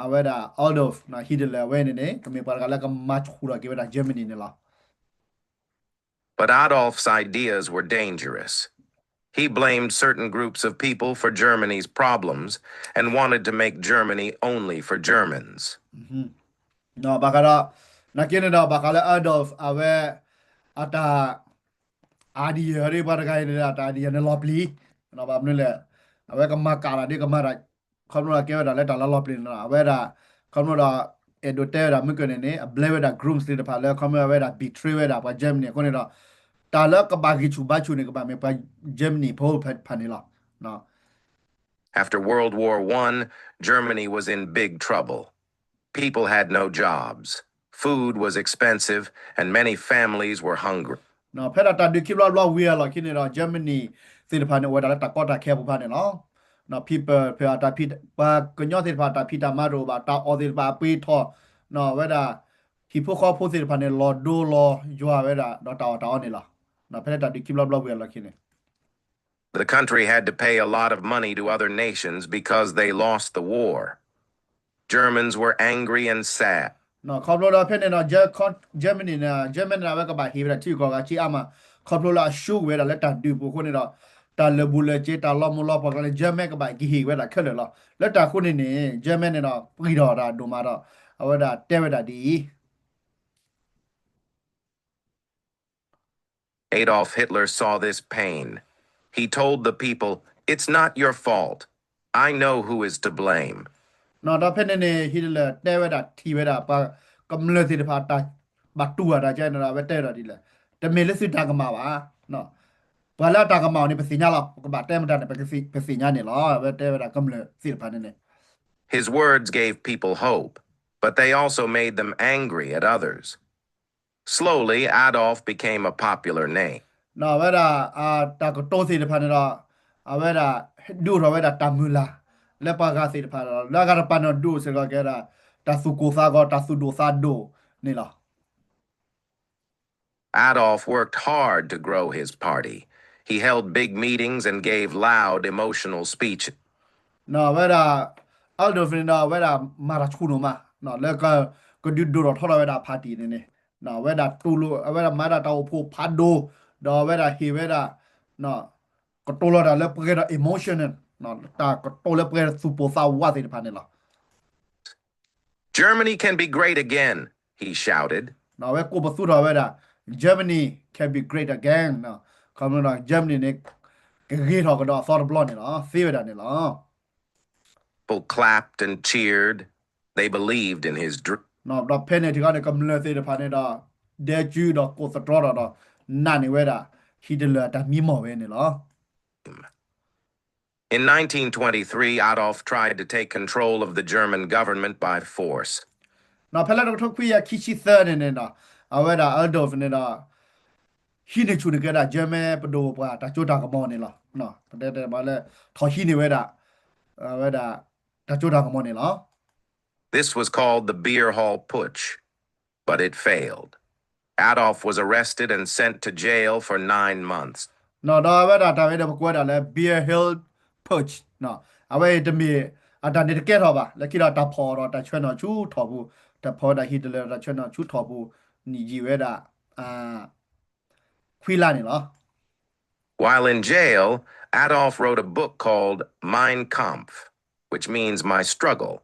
အဝဲဒၣ် Adolf Hitler အဝဲန့ၣ်န့ၣ် ကမ့ၢ်ပှၤတဂၤလၢကမၤဆူၣ်ထီၣ်က့ၤဝဲဒၣ် Germany န့ၣ်လီၤ. But Adolf's ideas were dangerous. He blamed certain groups of people for Germany's problems and wanted to make Germany only for Germans. ဘၣ်ဃးဒီး နာ်က့န့ၣ်ဒီး ဘၣ်ဃးလၢ Adolf အဝဲ အတၢ် idea ဒ်ပှၤတဂၤအံၤန့ၣ် အတၢ် idea န့ၣ်လီၤပျံၤ, ဘၣ်မနုၤလဲၣ်, အဝဲကမၤကၣ်တၢ်ဒ်ကမၤတၢ် ခီဖျိလၢကဲဝဲဒၣ်လၢတၢ်လၢလီၤပျံၤန့ၣ်လီၤ. အဝဲဒၣ် ခီဖျိဒီး အဲၣ်ဒိးတဲဝဲဒၣ်မုၢ်ကၢၢ်န့ၣ်န့ၣ် အ blame ဝဲဒၣ် groups သ့ၣ်တဖၣ်လၢ ခီဖျိဝဲဒၣ် betray ဝဲဒၣ်ပှၤ Germany အဃိန့ၣ်ဒီး တၢ်လၢကဘၣ်ဂံၢ်ဆူၣ်ဘါဆူၣ်န့ၣ် ကဘၣ်မ့ၢ်ပှၤ Germany ဖိဖဲတဖၣ်န့ၣ်လီၤ. After World War One, Germany was in big trouble. People had no jobs. Food was expensive, and many families were hungry. ဖဲဒၣ်တၢ်ဒုးခံဘျီတဘျီဝံၤအလီၢ်ခံန့ၣ်ဒီး Germany သ့ၣ်တဖၣ်န့ၣ် အိၣ်ဝဲဒၣ်လၢတၢ်ကီတၢ်ခဲအပူၤဖဲန့ၣ်လီၤ. People ဖဲအတၢ်ဖံး ပှၤကညီသ့ၣ်တဖၣ်တၢ်ဖံးတၢ်မၤတအိၣ်ဘၣ်, တၢ်အီၣ်သ့ၣ်တဖၣ်အပှ့ၤထီၣ်, ဝဲဒၣ် ဟံၣ်ဖိဃီဖိသ့ၣ်တဖၣ်န့ၣ် လီၤဒိလီၤယွၤဝဲဒၣ် ဒီးတၢ်အီၣ်တၢ်အီန့ၣ်လီၤ. ဖဲလၢတၢ်ဒုးခံဘျီတဘျီဝံၤအလီၢ်ခံန့ၣ် The country had to pay a lot of money to other nations because they lost the war. Germans were angry and sad. ခီဖျိဒီးဖဲန့ၣ်ဒီး Germany န့ၣ် Germany န့ၣ် အဝဲကဘၣ်ဟ့ၣ်ဝဲဒၣ်ထံဂုၤကီၢ်ဂၤစ့အါမး, ခီဖျိလၢအ ရှုံး ဝဲဒၣ်လၢတၢ်ဒုးပူၤအဃိန့ၣ်ဒီး တၢ်လၢာ်ဘူၣ်လၢာ်စ့ တၢ်လီၤမုၢ်လီၤဖှီၣ်ကျါန့ၣ် German ကဘၣ်ကဟ့ၣ်ဝဲဒၣ်ခဲလၢာ်လီၤ. လၢတၢ်အဃိန့ၣ်န့ၣ် German န့ၣ်ဒီး ပှံၢ်ထီၣ်တၢ်ဒိၣ်မးဒီး အဝဲဒၣ်တဲဝဲဒၣ်ဒ်အံၤ Adolf Hitler saw this pain. He told the people, It's not your fault. I know who is to blame. ဒီးဖဲန့ၣ်န့ၣ် Hitler တဲဝဲဒၣ်ထံၣ်ဝဲဒၣ် ပှၤကမျၢၢ်သ့ၣ်တဖၣ်တၢ်ဘၣ်တူၢ်ဘၣ်တၢ်ကဲန့ၣ်ဒီး အဝဲတဲဝဲဒၣ်ဒ်လဲၣ်, တမ့ၢ်လၢသုတၢ်ကမၣ်ဘၣ်. ပှၤလၢအတၢ်ကမၣ်အီၤန့ၣ် ပသ့ၣ်ညါလီၤ, ပကဘၣ်တဲမတၤန့ၣ် ပသ့ၣ်ညါန့ၣ်လီၤ. အဝဲတဲဝဲဒၣ်ကမျၢၢ်သ့ၣ်တဖၣ်န့ၣ်န့ၣ် His words gave people hope, but they also made them angry at others. Slowly, Adolf became a popular name. အဝဲဒၣ် တၢ်ကတိၤသ့ၣ်တဖၣ်န့ၣ်ဒီး အဝဲဒၣ် ဒုးအိၣ်ထီၣ်ဝဲဒၣ်တၢ်မုၢ်လၢ် လၢပှၤဂၤသ့ၣ်တဖၣ်ဒီး လၢအဂၤတဖၣ်န့ၣ်ဒုးအိၣ်စ့ၢ်ကီးကဲဒၣ် တၢ်သူၣ်ကိၢ်သးဂီၤ တၢ်သူၣ်ဒိၣ်သးဒိၣ်န့ၣ်လီၤ. Adolf worked hard to grow his party. He held big meetings and gave loud, emotional speeches. အဝဲဒၣ် Adolf န့ၣ်ဒီး အဝဲဒၣ်မၤတၢ်ဆူၣ်နီၢ်မး လၢကဒုးဒိၣ်ထီၣ်ထီထီၣ်ဝဲဒၣ် party န့ၣ်န့ၣ် အဝဲဒၣ်တူၢ်လိာ် အဝဲဒၣ်မၤဒၣ်တၢ်အိၣ်ဖှိၣ်ဖးဒိၣ် ဒီးအဝဲဒၣ်ဟ့ၣ်ဝဲဒၣ် ကတိၤလီၤတၢ်လၢပှဲၤဒီး emotional တၢ်ကတိၤလၢပှဲၤဒီးသူၣ်ပိၢ်သးဝးသ့ၣ်တဖၣ်န့ၣ်လီၤ. Germany can be great again, he shouted. အဝဲကိးပသူထီၣ်ဝဲဒၣ် Germany can be great again, ခီဖျိဒီး Germany န့ၣ် ကဂ့ၤထီၣ်ကဒီးအသီတဘျီန့ၣ်လီၤ. သ့ဝဲဒၣ်န့ၣ်လီၤ. People clapped and cheered. They believed in his dream. ဒီးဖဲန့ၣ်ထံကီၢ်န့ၣ် ကမျၢၢ်သ့ၣ်တဖၣ်န့ၣ်ဒီး ဒဲကုဒီးကိးသတြီဒီး နာ်န့ၢ်ဝဲဒၣ် Hitler အတၢ်မံမီၢ်ဝဲန့ၣ်လီၤ. In nineteen twenty-three, Adolf tried to take control of the German government by force. ဒီးဖဲလၢတကထိခွံကယၤခံဆံသၢန့ၣ်န့ၣ်ဒီး အဝဲဒၣ် Adolf န့ၣ်ဒီး ဟံးန့ၢ်ဆူၣ်န့ၢ်က့ၤဝဲဒၣ် German ပဒိၣ်ပှၤတၢ်စိတၢ်ကမီၤန့ၣ်လီၤ. ပတဲတဲဘၣ်လၢ ထီၣ်ဟံးန့ၢ်ဝဲဒၣ် အဝဲဒၣ် တၢ်စိတၢ်ကမီၤန့ၣ်လီၤ. This was called the Beer Hall Putsch, but it failed. Adolf was arrested and sent to jail for nine months. ဒီးအဝဲဒၣ်တၢ်ဝဲဒီးပကွဲးဒၣ်လၢ Beer Hall Putsch အဝဲအံၤတမ့ၢ် အတၢ်န့ၣ်တကဲထီၣ်ဘၣ် လၢခံဒီးတၢ်ဖီၣ်ဒီးတၢ်ဆှၢနီၤဆူထီၣ်ပူၤ တၢ်ဖီၣ်ဝဲဒၣ် Hitler တၢ်ဆှၢနီၤဆူထီၣ်ပူၤ န့ၣ်ယံာ်ဝဲဒၣ် ခွံလါန့ၣ်လီၤ. While in jail, Adolf wrote a book called Mein Kampf, which means My Struggle.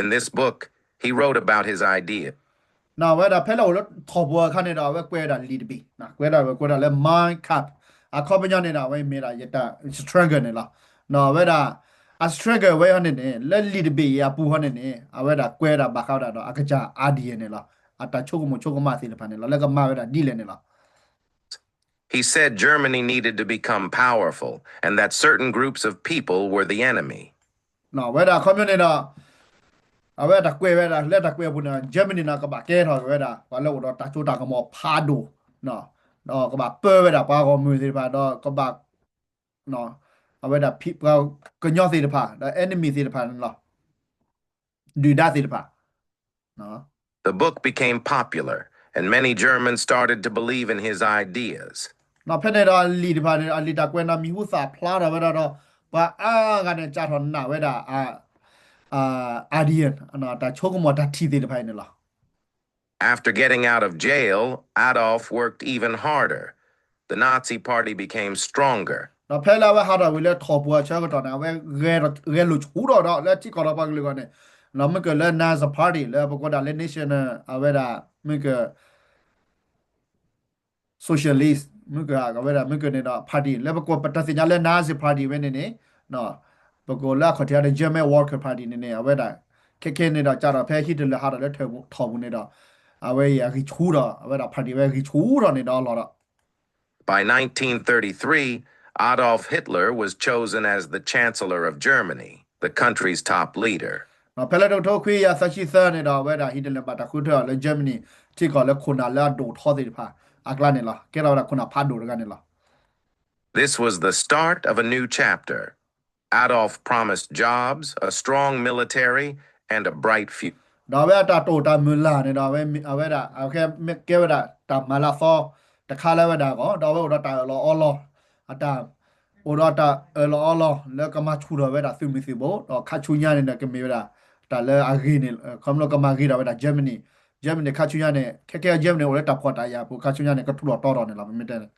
In this book, he wrote about his idea. န့ၣ်ဝဲဒၣ်ဖဲလၢအိၣ်လၢထီၣ်ပူၤအခါန့ၣ်ဒီး အဝဲကွဲးဝဲဒၣ်လံာ်တဘ့ၣ် ကွဲးဒၣ်ဝဲကွဲးဒၣ်လၢ Mein Kampf အခီပညီန့ၣ်ဒီး အဝဲမ့ၢ်ဒၣ်ယတၢ် struggle န့ၣ်လီၤ. န့ၣ်ဝဲဒၣ် အ struggle ဝဲဟီန့ၣ်န့ၣ် လၢလံာ်တဘ့ၣ်အံၤအပူၤဟီန့ၣ်န့ၣ် အဝဲဒၣ်ကွဲးဒၣ်ဘၣ်ဃးဝဲဒၣ်ဒီး အကစၢ် idea န့ၣ်လီၤ. အတၢ်ဆိကမိၣ်ဆိကမးသ့ၣ်တဖၣ်န့ၣ်လီၤ လၢကမၤဝဲဒၣ်ဒ်လဲၣ်န့ၣ်လီၤ. He said Germany needed to become powerful and that certain groups of people were the enemy. ဝဲဒၣ်အခီပညီန့ၣ်ဒီး အဝဲတၢ်ကွဲးဝဲဒၣ် လၢတၢ်ကွဲးအပူၤန့ၣ် Germany န့ၣ် ကဘၣ်ကဲထီၣ်က့ၤဝဲဒၣ် ပှၤလၢအိၣ်ဒီးတၢ်စိတၢ်ကမီၤဖးဒိၣ် ဒီးကဘၣ်ပၢဝဲဒၣ်ပှၤဂီၢ်မုၢ်သ့ၣ်တဖၣ် ဒီးကဘၣ် အဝဲဒၣ်ပှၤကညီသ့ၣ်တဖၣ် ဒီး enemy သ့ၣ်တဖၣ်န့ၣ်လီၤ. ဒုၣ်ဒါသ့ၣ်တဖၣ် The book became popular, and many Germans started to believe in his ideas. ဒီးဖဲန့ၣ်ဒီးအလံာ်တဖၣ်န့ၣ် အလံာ်တၢ်ကွဲးန့ၣ် မံၤဟူသၣ်ဖျါထီၣ်ဝဲဒၣ်ဒီး ပှၤအါဂၤန့ၣ် စးထီၣ်နာ်ဝဲဒၣ် အ idea တၢ်ဆိကမိၣ်တၢ်ထံၣ်သ့ၣ်တဖၣ်အံၤန့ၣ်လီၤ. After getting out of jail, Adolf worked even harder. The Nazi Party became stronger. ဒီးဖဲလၢအဝဲဟးထီၣ်ဝံၤလၢထီၣ်ပူၤအဆၢကတီၢ်န့ၣ် အဝဲဂဲၤလိာ်ဆူၣ်ထီၣ်ဒီး လၢထံကီၢ်ဒီးပှၤကလုာ်အဂီၢ်န့ၣ် ဒီးမ့ၢ်ကလၢ Nazi Party လၢပကိးဒၣ်လၢ National အဝဲဒၣ် မ့ၢ်က socialist မ့ၢ်ကဝဲဒၣ် မ့ၢ်ကန့ၣ်ဒီး party လၢပကိးပတၢ်သ့ၣ်ညါလၢ Nazi Party ဝဲန့ၣ်န့ၣ် ပကိးလၢအခီၣ်ထံးဒီး German Worker Party န့ၣ်န့ၣ် အဝဲဒၣ် ခဲခဲန့ၣ်ဒီး စးထီၣ်ဖဲ Hitler ဟးထီၣ်လၢထီၣ်ပူၤန့ၣ်ဒီး အဝဲအံၤအဂံၢ်ဆူၣ်ထီၣ် အဝဲဒၣ် party ဝဲဂံၢ်ဆူၣ်ထီၣ်န့ၣ်ဒီးအလီၢ်ဒီး By nineteen thirty-three, Adolf Hitler was chosen as the Chancellor of Germany, the country's top leader. ဖဲလၢတကထိခွံကယၤသၢဆံသၢန့ၣ်ဒီး အဝဲဒၣ် Hitler ဘၣ်တၢ်ဃုထၢအီၤလၢ Germany ထံကီၢ်လၢခိၣ်နၢ်လၢအဒိၣ်ထီသ့ၣ်တဖၣ်အကျါန့ၣ်လီၤ. ကဲထီၣ်ဝဲဒၣ်ခိၣ်နၢ်ဖးဒိၣ်တဂၤန့ၣ်လီၤ. This was the start of a new chapter. Adolf promised jobs, a strong military, and a bright future. ဒီးအဝဲအတၢ်တိာ်တၢ်မုၢ်လၢ်န့ၣ်ဒီး အဝဲဒၣ် အဝဲကဲဝဲဒၣ်တၢ်မၤလၢအသီတခါလၢအဝဲဒၣ်အဂီၢ် ဒီးအဝဲအိၣ်ဒီးတၢ်အၢၣ်လီၤအီလီၤ အတၢ် အိၣ်ဒီးတၢ်အၢၣ်လီၤအီလီၤ လၢကမၤဆူၣ်ထီၣ်ဝဲဒၣ်သုးမုၢ်သံၣ်ဘိ ဒီးခါဆူညါန့ၣ်ဒီးကမ့ၢ်ဝဲဒၣ် တၢ်လၢအဂ့ၤန့ၣ် ခီဖျိကမၤဂ့ၤထီၣ်ဝဲဒၣ် Germany, Germany ခါဆူညါန့ၣ် ခဲကဲ Germany အိၣ်လၢတၢ်ဖှီၣ်တၢ်ယာ်အပူၤ ခါဆူညါန့ၣ် ကထူးလီၤတီထီၣ်န့ၣ်လီၤ ပမ့ၢ်တဲန့ၣ်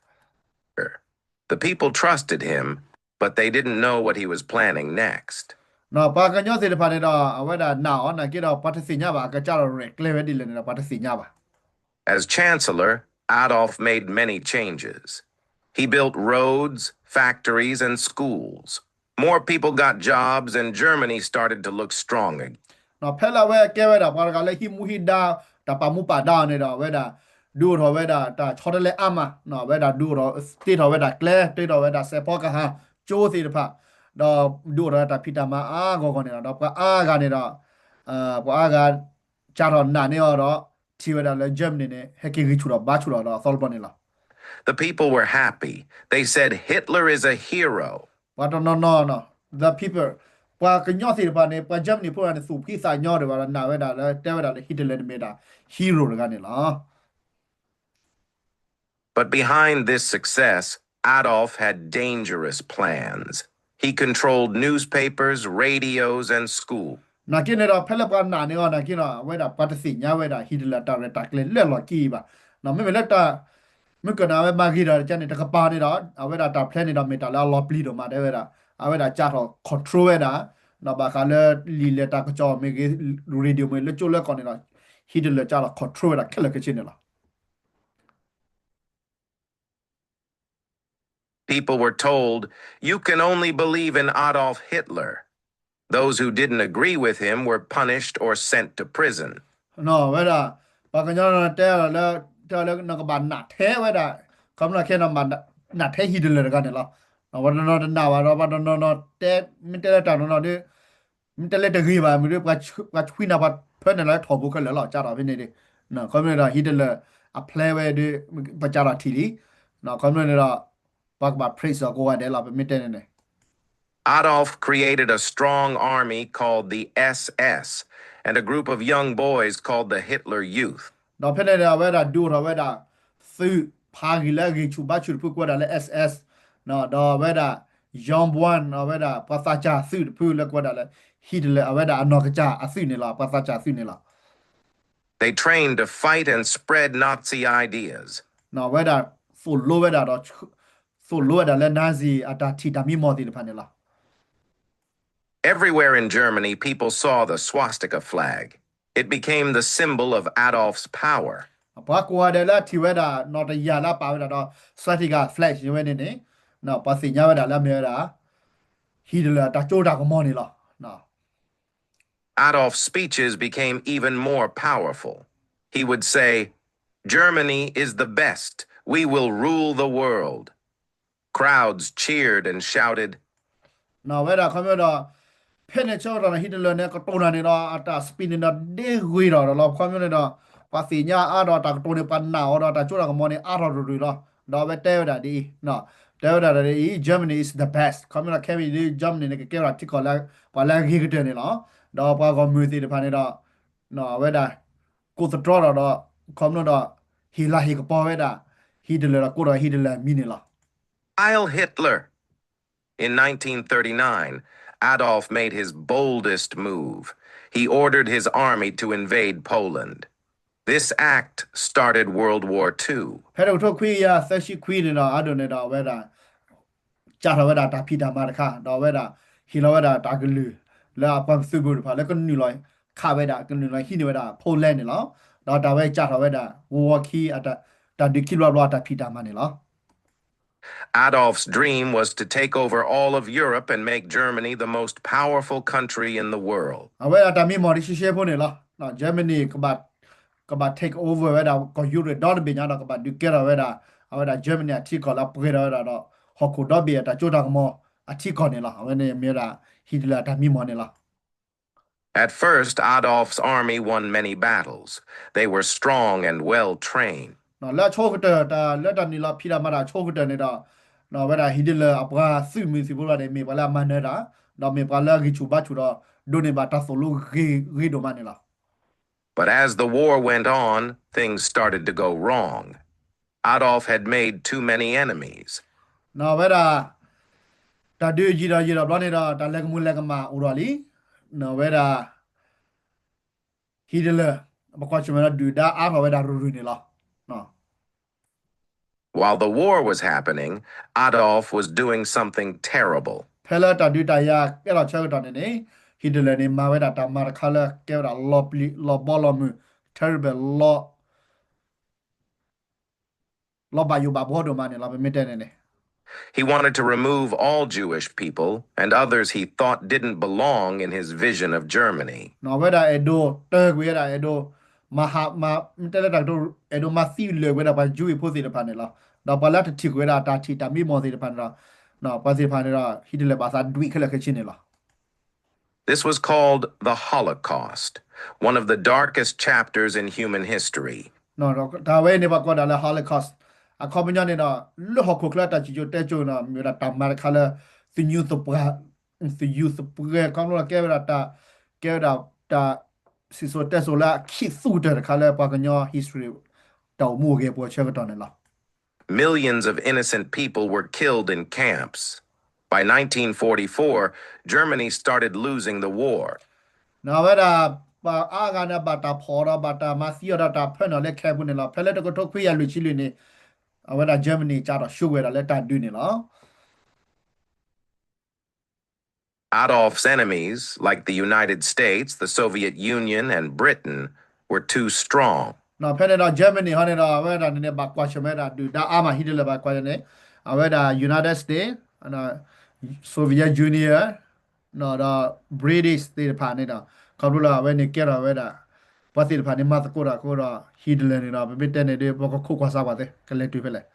The people trusted him, but they didn't know what he was planning next. ပှၤကညီသ့ၣ်တဖၣ်န့ၣ်ဒီး အဝဲဒၣ်နာ်အီၤ နာ်က့ဒီး ပှၤတသ့ၣ်ညါဘၣ် အကစၢ်ဒီးရဲၣ်ကျဲၤဝဲဒ်လဲၣ်န့ၣ်ဒီး ပှၤတသ့ၣ်ညါဘၣ်. As chancellor, Adolf made many changes. He built roads, factories, and schools. More people got jobs, and Germany started to look strong again. ဖဲလၢအဝဲကဲဝဲဒၣ်ပှၤတဂၤလၢဟံးမူဟံးဒါ တၢ်ပာ်မူပာ်ဒါအီၤန့ၣ်ဒီး အဝဲဒၣ် ဒုးအိၣ်ထီၣ်ဝဲဒၣ်တၢ်ဆီတလဲအါမး အဝဲဒၣ်ဒုးအိၣ်ထီၣ် တ့ထီၣ်ဝဲဒၣ်ကျဲ တ့ထီၣ်ဝဲဒၣ်စဲးဖီကဟၣ်ကၠိသ့ၣ်တဖၣ် ဒီးဒုးအိၣ်ထီၣ်ဝဲတၢ်ဖံးတၢ်မၤအါဂီၢ်ဂီၢ်န့ၣ်လီၤ. ဒီးပှၤအါဂၤန့ၣ်ဒီး ပှၤအါဂၤ စးထီၣ်နာ်န့ၢ်အီၤဒီး ထံၣ်ဝဲဒၣ်လၢ Germany န့ၣ် ဟဲက့ၤဂံၢ်ဆူၣ်ထီၣ်ဘါဆူၣ်ထီၣ်ဒီးအသီတဘျီန့ၣ်လီၤ. The people were happy. They said, Hitler is a hero. ပှၤတနီၤနီၤ the people ပှၤကညီသ့ၣ်တဖၣ်န့ၣ် ပှၤ Germany ဖိတဂၤန့ၣ် သူၣ်ဖှံသးညီဒံးဘၣ်ဒီး နာ်ဝဲဒၣ်လၢ တဲဝဲဒၣ်လၢ Hitler န့ၣ်မ့ၢ်ဒၣ် hero တဂၤန့ၣ်လီၤ. But behind this success, Adolf had dangerous plans. He controlled newspapers, radios, and school. နာ်က့န့ၣ်ဒီး ဖဲလၢပှၤနာ်န့ၢ်အီၤနာ်က့ဒီး အဝဲဒၣ်ပှၤတသ့ၣ်ညါဝဲဒၣ် Hitler တၢ်ရဲၣ်တၢ်ကျဲၤလၢအလီၢ်ခံဘၣ်. မ့မ့ၢ်လၢတၢ် မ့ၢ်ကနၣ်ဝဲမၤဂ့ၤဒီးကန့ၣ် တကပၤန့ၣ်ဒီး အဝဲဒၣ်တၢ် plan န့ၣ်ဒီး မ့ၢ်တၢ်လၢအလီၤပျံၤဒိၣ်မး တဲဝဲဒၣ် အဝဲဒၣ်စးထီၣ် control ဝဲဒၣ် ဒီးဘၣ်ဃးလၢလံာ်လဲၤတၢ်ကစီၣ်မ့ၢ်ဂ့ၤ radio မ့ၢ်ဂ့ၤ လၢကၠိလၢကီၢ်န့ၣ်ဒီး Hitler စးထီၣ် control ဝဲဒၣ်ခဲလၢာ်ခဲဆ့န့ၣ်လီၤ. People were told, You can only believe in Adolf Hitler. Those who didn't agree with him were punished or sent to prison. ဝဲဒၣ် ပှၤကညီတဲလီၤလၢ တဲလၢနကဘၣ်နာ်ထဲဝဲဒၣ် ခီဖျိခဲနီၤ နာ်ထဲဟံးတလၢာ်တဂၤန့ၣ်လီၤ. ပှၤတနီၤတနာ်ဘၣ်ဒီး ပှၤတနီၤနီၤတဲ မ့ၢ်တဲလၢတၢ်နီၤနီၤဒီး မ့ၢ်တဲလၢတဂ့ၤဘၣ် မ့ၢ်ဒီး ပှၤဆှံနၤပှၤဖၢနၤလၢထီၣ်ပူၤခဲလၢာ်လီၤ ကၢ်ထီၣ်ဖဲန့ၣ်ဒီး ခီဖျိန့ၣ်ဒီး ဟံးတလၢာ်အဖျဲဝဲဒီး ပကၢ်ထီၣ်ထံၣ်လံ ခီဖျိန့ၣ်ဒီး ပှၤကဘၣ် praise အီၤကိးဂၤဒဲးလီၤ ပမ့ၢ်တဲန့ၣ်န့ၣ် Adolf created a strong army called the S S and a group of young boys called the Hitler Youth. ဒီးဖဲန့ၣ်ဒီး အဝဲဒၣ်ဒုးအိၣ်ထီၣ်ဝဲဒၣ် သုးဖးဂံၢ်လၢအဂံၢ်ဆူၣ်ဘါဆူၣ်တဖုကိးဝဲဒၣ်လၢ S S ဒီးအဝဲဒၣ် Young Boy အဝဲဒၣ်ပှၤသးစၢ်သုးတဖုလၢကိးဝဲဒၣ်လၢ Hitler အဝဲဒၣ်အနီၢ်ကစၢ်အသုးန့ၣ်လီၤ ပှၤသးစၢ်သုးန့ၣ်လီၤ. They trained to fight and spread Nazi ideas. အဝဲဒၣ်သိၣ်လိဝဲဒၣ်ဒီး သိၣ်လိဝဲဒၣ်လၢ Nazi အတၢ်ထံၣ်တၢ်မံမီၢ်သ့ၣ်တဖၣ်န့ၣ်လီၤ. Everywhere in Germany, people saw the swastika flag. It became the symbol of Adolf's power. ပှၤကိးဂၤဒဲးလၢအထံၣ်ဝဲဒၣ် နီၣ်တယၢ်လၢအပာ်ဝဲဒၣ်ဒီး swastika flag ဝဲန့ၣ်န့ၣ် ပှၤသ့ၣ်ညါဝဲဒၣ်လၢအမ့ၢ်ဝဲဒၣ် Hitler အတၢ်စိတၢ်ကမီၤန့ၣ်လီၤ. Adolf's speeches became even more powerful. He would say, Germany is the best. We will rule the world. Crowds cheered and shouted. ဝဲဒၣ်ခီဖျိဒီး ဖဲန့ၣ်ဆၢကတီၢ်န့ၣ် Hitler န့ၣ် ကတိၤတၢ်န့ၣ်ဒီး အတၢ် speech န့ၣ်ဒီး ဒ့ဂ့ၤထီၣ်ဒီးလီၤ ခီဖျိန့ၣ်ဒီး ပှၤသ့ၣ်ညါအါဒီးတၢ်ကတိၤန့ၣ် ပှၤနာ်အီၤဒီးတၢ်စိတၢ်ကမီၤန့ၣ် အါထီၣ်ရူၤရူၤလီၤ. ဒီးအဝဲတဲဝဲဒၣ်ဒ်အံၤ တဲဝဲဒၣ်ဒ်အံၤ Germany is the best ခီဖျိဒီး ခဲအံၤဒ် Germany န့ၣ် ကကဲဝဲဒၣ်ထံကီၢ်လၢ ပှၤလၢအဂ့ၤကတၢၢ်န့ၣ်လီၤ. ဒီးပှၤဂီၢ်မုၢ်သ့ၣ်တဖၣ်န့ၣ်ဒီး အဝဲဒၣ် ကိးသတြီဒီး ခီဖျိဒီး ဟ့ၣ်လၤဟ့ၣ်ကပီၤဝဲဒၣ် Hitler ဒီးကိးဒီး Hitler အမံၤန့ၣ်လီၤ. Heil Hitler! In nineteen thirty-nine, Adolf made his boldest move. He ordered his army to invade Poland. This act started World War Two. ဖဲတကထိခွံကယၤသၢဆံခွံန့ၣ်ဒီး အဒိၣ်န့ၣ်ဒီးအဝဲဒၣ် စးထီၣ်ဝဲဒၣ်တၢ်ဖံးတၢ်မၤတခါ ဒီးအဝဲဒၣ် ဟ့ၣ်လီၤဝဲဒၣ်တၢ်ကလုၢ် လၢအပှၤသုးဖိတဖၣ်လၢကနုာ်လီၤခးဝဲဒၣ် ကနုာ်လီၤဟံးန့ၢ်ဝဲဒၣ် Poland န့ၣ်လီၤ. ဒီးတၢ်ဝဲစးထီၣ်ဝဲဒၣ် World War ခံ တၢ်ဒုးခံဘျီဘျီအတၢ်ဖံးတၢ်မၤန့ၣ်လီၤ. Adolf's dream was to take over all of Europe and make Germany the most powerful country in the world. အဝဲဒၣ်တၢ်မံမီၢ်တဆံးဆဲဖိန့ၣ်လီၤ. Germany ကဘၣ် take over ဝဲဒၣ်ကီၢ်ယူရပၤဒီတဘ့ၣ်ညါဒီး ကဘၣ်ဒုးကဲထီၣ်ဝဲဒၣ် အဝဲဒၣ် Germany အထံကီၢ်လၢအပှဲၤထီၣ်ဝဲဒၣ်ဒီး ဟီၣ်ခိၣ်ဒီဘ့ၣ်အတၢ်စိတၢ်ကမီၤအထံကီၢ်န့ၣ်လီၤ. အဝဲန့ၣ်မ့ၢ်ဝဲဒၣ် Hitler အတၢ်မံမီၢ်န့ၣ်လီၤ. At first, Adolf's army won many battles. They were strong and well trained. လၢအဆိကတၢၢ် တၢ်လၢတၢ်နုာ်လီၤဖံးတၢ်မၤတၢ်အဆိကတၢၢ်န့ၣ်ဒီး ဝဲဒၣ် Hitler အပှၤသုးမုၢ်သံၣ်ဘိတဖၣ်န့ၣ် မ့ၢ်ပှၤလၢအမၤနၢၤတၢ် ဒီးမ့ၢ်ပှၤလၢအဂံၢ်ဆူၣ်ဘါဆူၣ်ဒီး ဒိးန့ၢ်ဘၣ်တၢ်သိၣ်လိဂ့ၤဂ့ၤဒိၣ်မးန့ၣ်လီၤ. But as the war went on, things started to go wrong. Adolf had made too many enemies. ဝဲဒၣ် တၢ်ဒုးယံာ်ဒီးယံာ်ဒီးဘျီန့ၣ်ဒီး တၢ်လဲၤကမူၤလဲၤကမၣ်အိၣ်ဒီးလံ. ဝဲဒၣ် Hitler ပကွၢ်ဆၢၣ်မဲာ်ဒီးဒုၣ်ဒါအါထီၣ်ဝဲဒၣ်ရူၤရူၤန့ၣ်လီၤ. While the war was happening, Adolf was doing something terrible. ဖဲလၢတၢ်ဒုးတၢ်ယၤကဲထီၣ်ဆၢကတီၢ်န့ၣ်န့ၣ် Hitler န့ၣ် မၤဝဲဒၣ်တၢ်မၤတခါလၢကဲဝဲဒၣ်လီၤပျံၤလီၤဘီလီၤမုၢ် terrible လီၤ လီၤဘၣ်ယိၣ်ဘၣ်ဘှီဒိၣ်မးန့ၣ်လီၤ ပမ့ၢ်တဲန့ၣ်န့ၣ် He wanted to remove all Jewish people and others he thought didn't belong in his vision of Germany. အဝဲဒၣ်အဲၣ်ဒိးတၢၢ်ကွံာ်ဝဲဒၣ် အဲၣ်ဒိး မၤဟးမၤ မ့ၢ်တဲလၢတၢ်ကတိၤ အဲၣ်ဒိးမၤသံလၢာ်ကွံာ်ဝဲဒၣ်ပှၤ Jewish ဖိသ့ၣ်တဖၣ်န့ၣ်လီၤ. ဒီးပှၤလၢတထံၣ်ကွံာ်ဝဲဒၣ်တၢ်ထံၣ်တၢ်မံမီၢ်သ့ၣ်တဖၣ်န့ၣ်ဒီး ပှၤသ့ၣ်တဖၣ်န့ၣ်ဒီး Hitler ဘၣ်သးဒွံးခဲလၢာ်ခဲဆ့န့ၣ်လီၤ. This was called the Holocaust, one of the darkest chapters in human history. တၢ်ဝဲအံၤန့ၣ် ပှၤကိးဒၣ်လၢ Holocaust အခီပညီန့ၣ်ဒီး လၢဟီၣ်ခိၣ်ချၢတၢ်စံၣ်စိၤတဲစိၤန့ၣ်ဒီး မ့ၢ်ဝဲဒၣ်တၢ်မၤတခါလၢ သညူးသပှၢ် သညူးသပှၢ် ခီဖျိလၢကဲဝဲဒၣ်တၢ် ကဲဝဲဒၣ်တၢ် စံၣ်စိၤတဲစိၤလၢအခံသူၣ်ကတၢၢ်တခါလၢပှၤကညီ history တၢ်အိၣ်မူအိၣ်ဂဲၤပူၤအဆၢကတီၢ်န့ၣ်လီၤ. Millions of innocent people were killed in camps. By nineteen forty-four, Germany started losing the war. အဝဲဒၣ် ပှၤအါဂၤန့ၣ် ဘၣ်တၢ်ဖီၣ်အီၤဒီး ဘၣ်တၢ်မၤသံအီၤဒီးတၢ်ဖၢနုာ်လၢ camp ပူၤန့ၣ်လီၤ. ဖဲလၢတကထိခွံကယၤလွံၢ်ဆံလွံၢ်န့ၣ် အဝဲဒၣ် Germany ကၢ်ထီၣ်ဆိဝဲဒၣ်လၢတၢ်ဒုးန့ၣ်လီၤ. Adolf's enemies, like the United States, the Soviet Union, and Britain, were too strong. ဖဲန့ၣ်ဒီး Germany ဟီန့ၣ်ဒီး အဝဲဒၣ်န့ၣ်န့ၣ် ဘၣ်ကွၢ်ဆၢၣ်မဲာ်ဝဲဒၣ်ဒုၣ်ဒါအါမး Hitler ဘၣ်ကွၢ်ဆၢၣ်န့ၣ် အဝဲဒၣ် United States, Soviet Union, ဒီး British သ့ၣ်တဖၣ်န့ၣ်ဒီး ခီဖျိလၢအဝဲန့ၣ်ကဲထီၣ်ဝဲဒၣ် ပှၤသ့ၣ်တဖၣ်န့ၣ်မၤသကိးတၢ်အဃိဒီး Hitler န့ၣ်ဒီး ပမ့ၢ်တဲန့ၣ်ဒီး ပကခိးကွၢ်စၢ်ကွၢ်သ့ ကလဲၤတုၤဖဲလဲၣ်.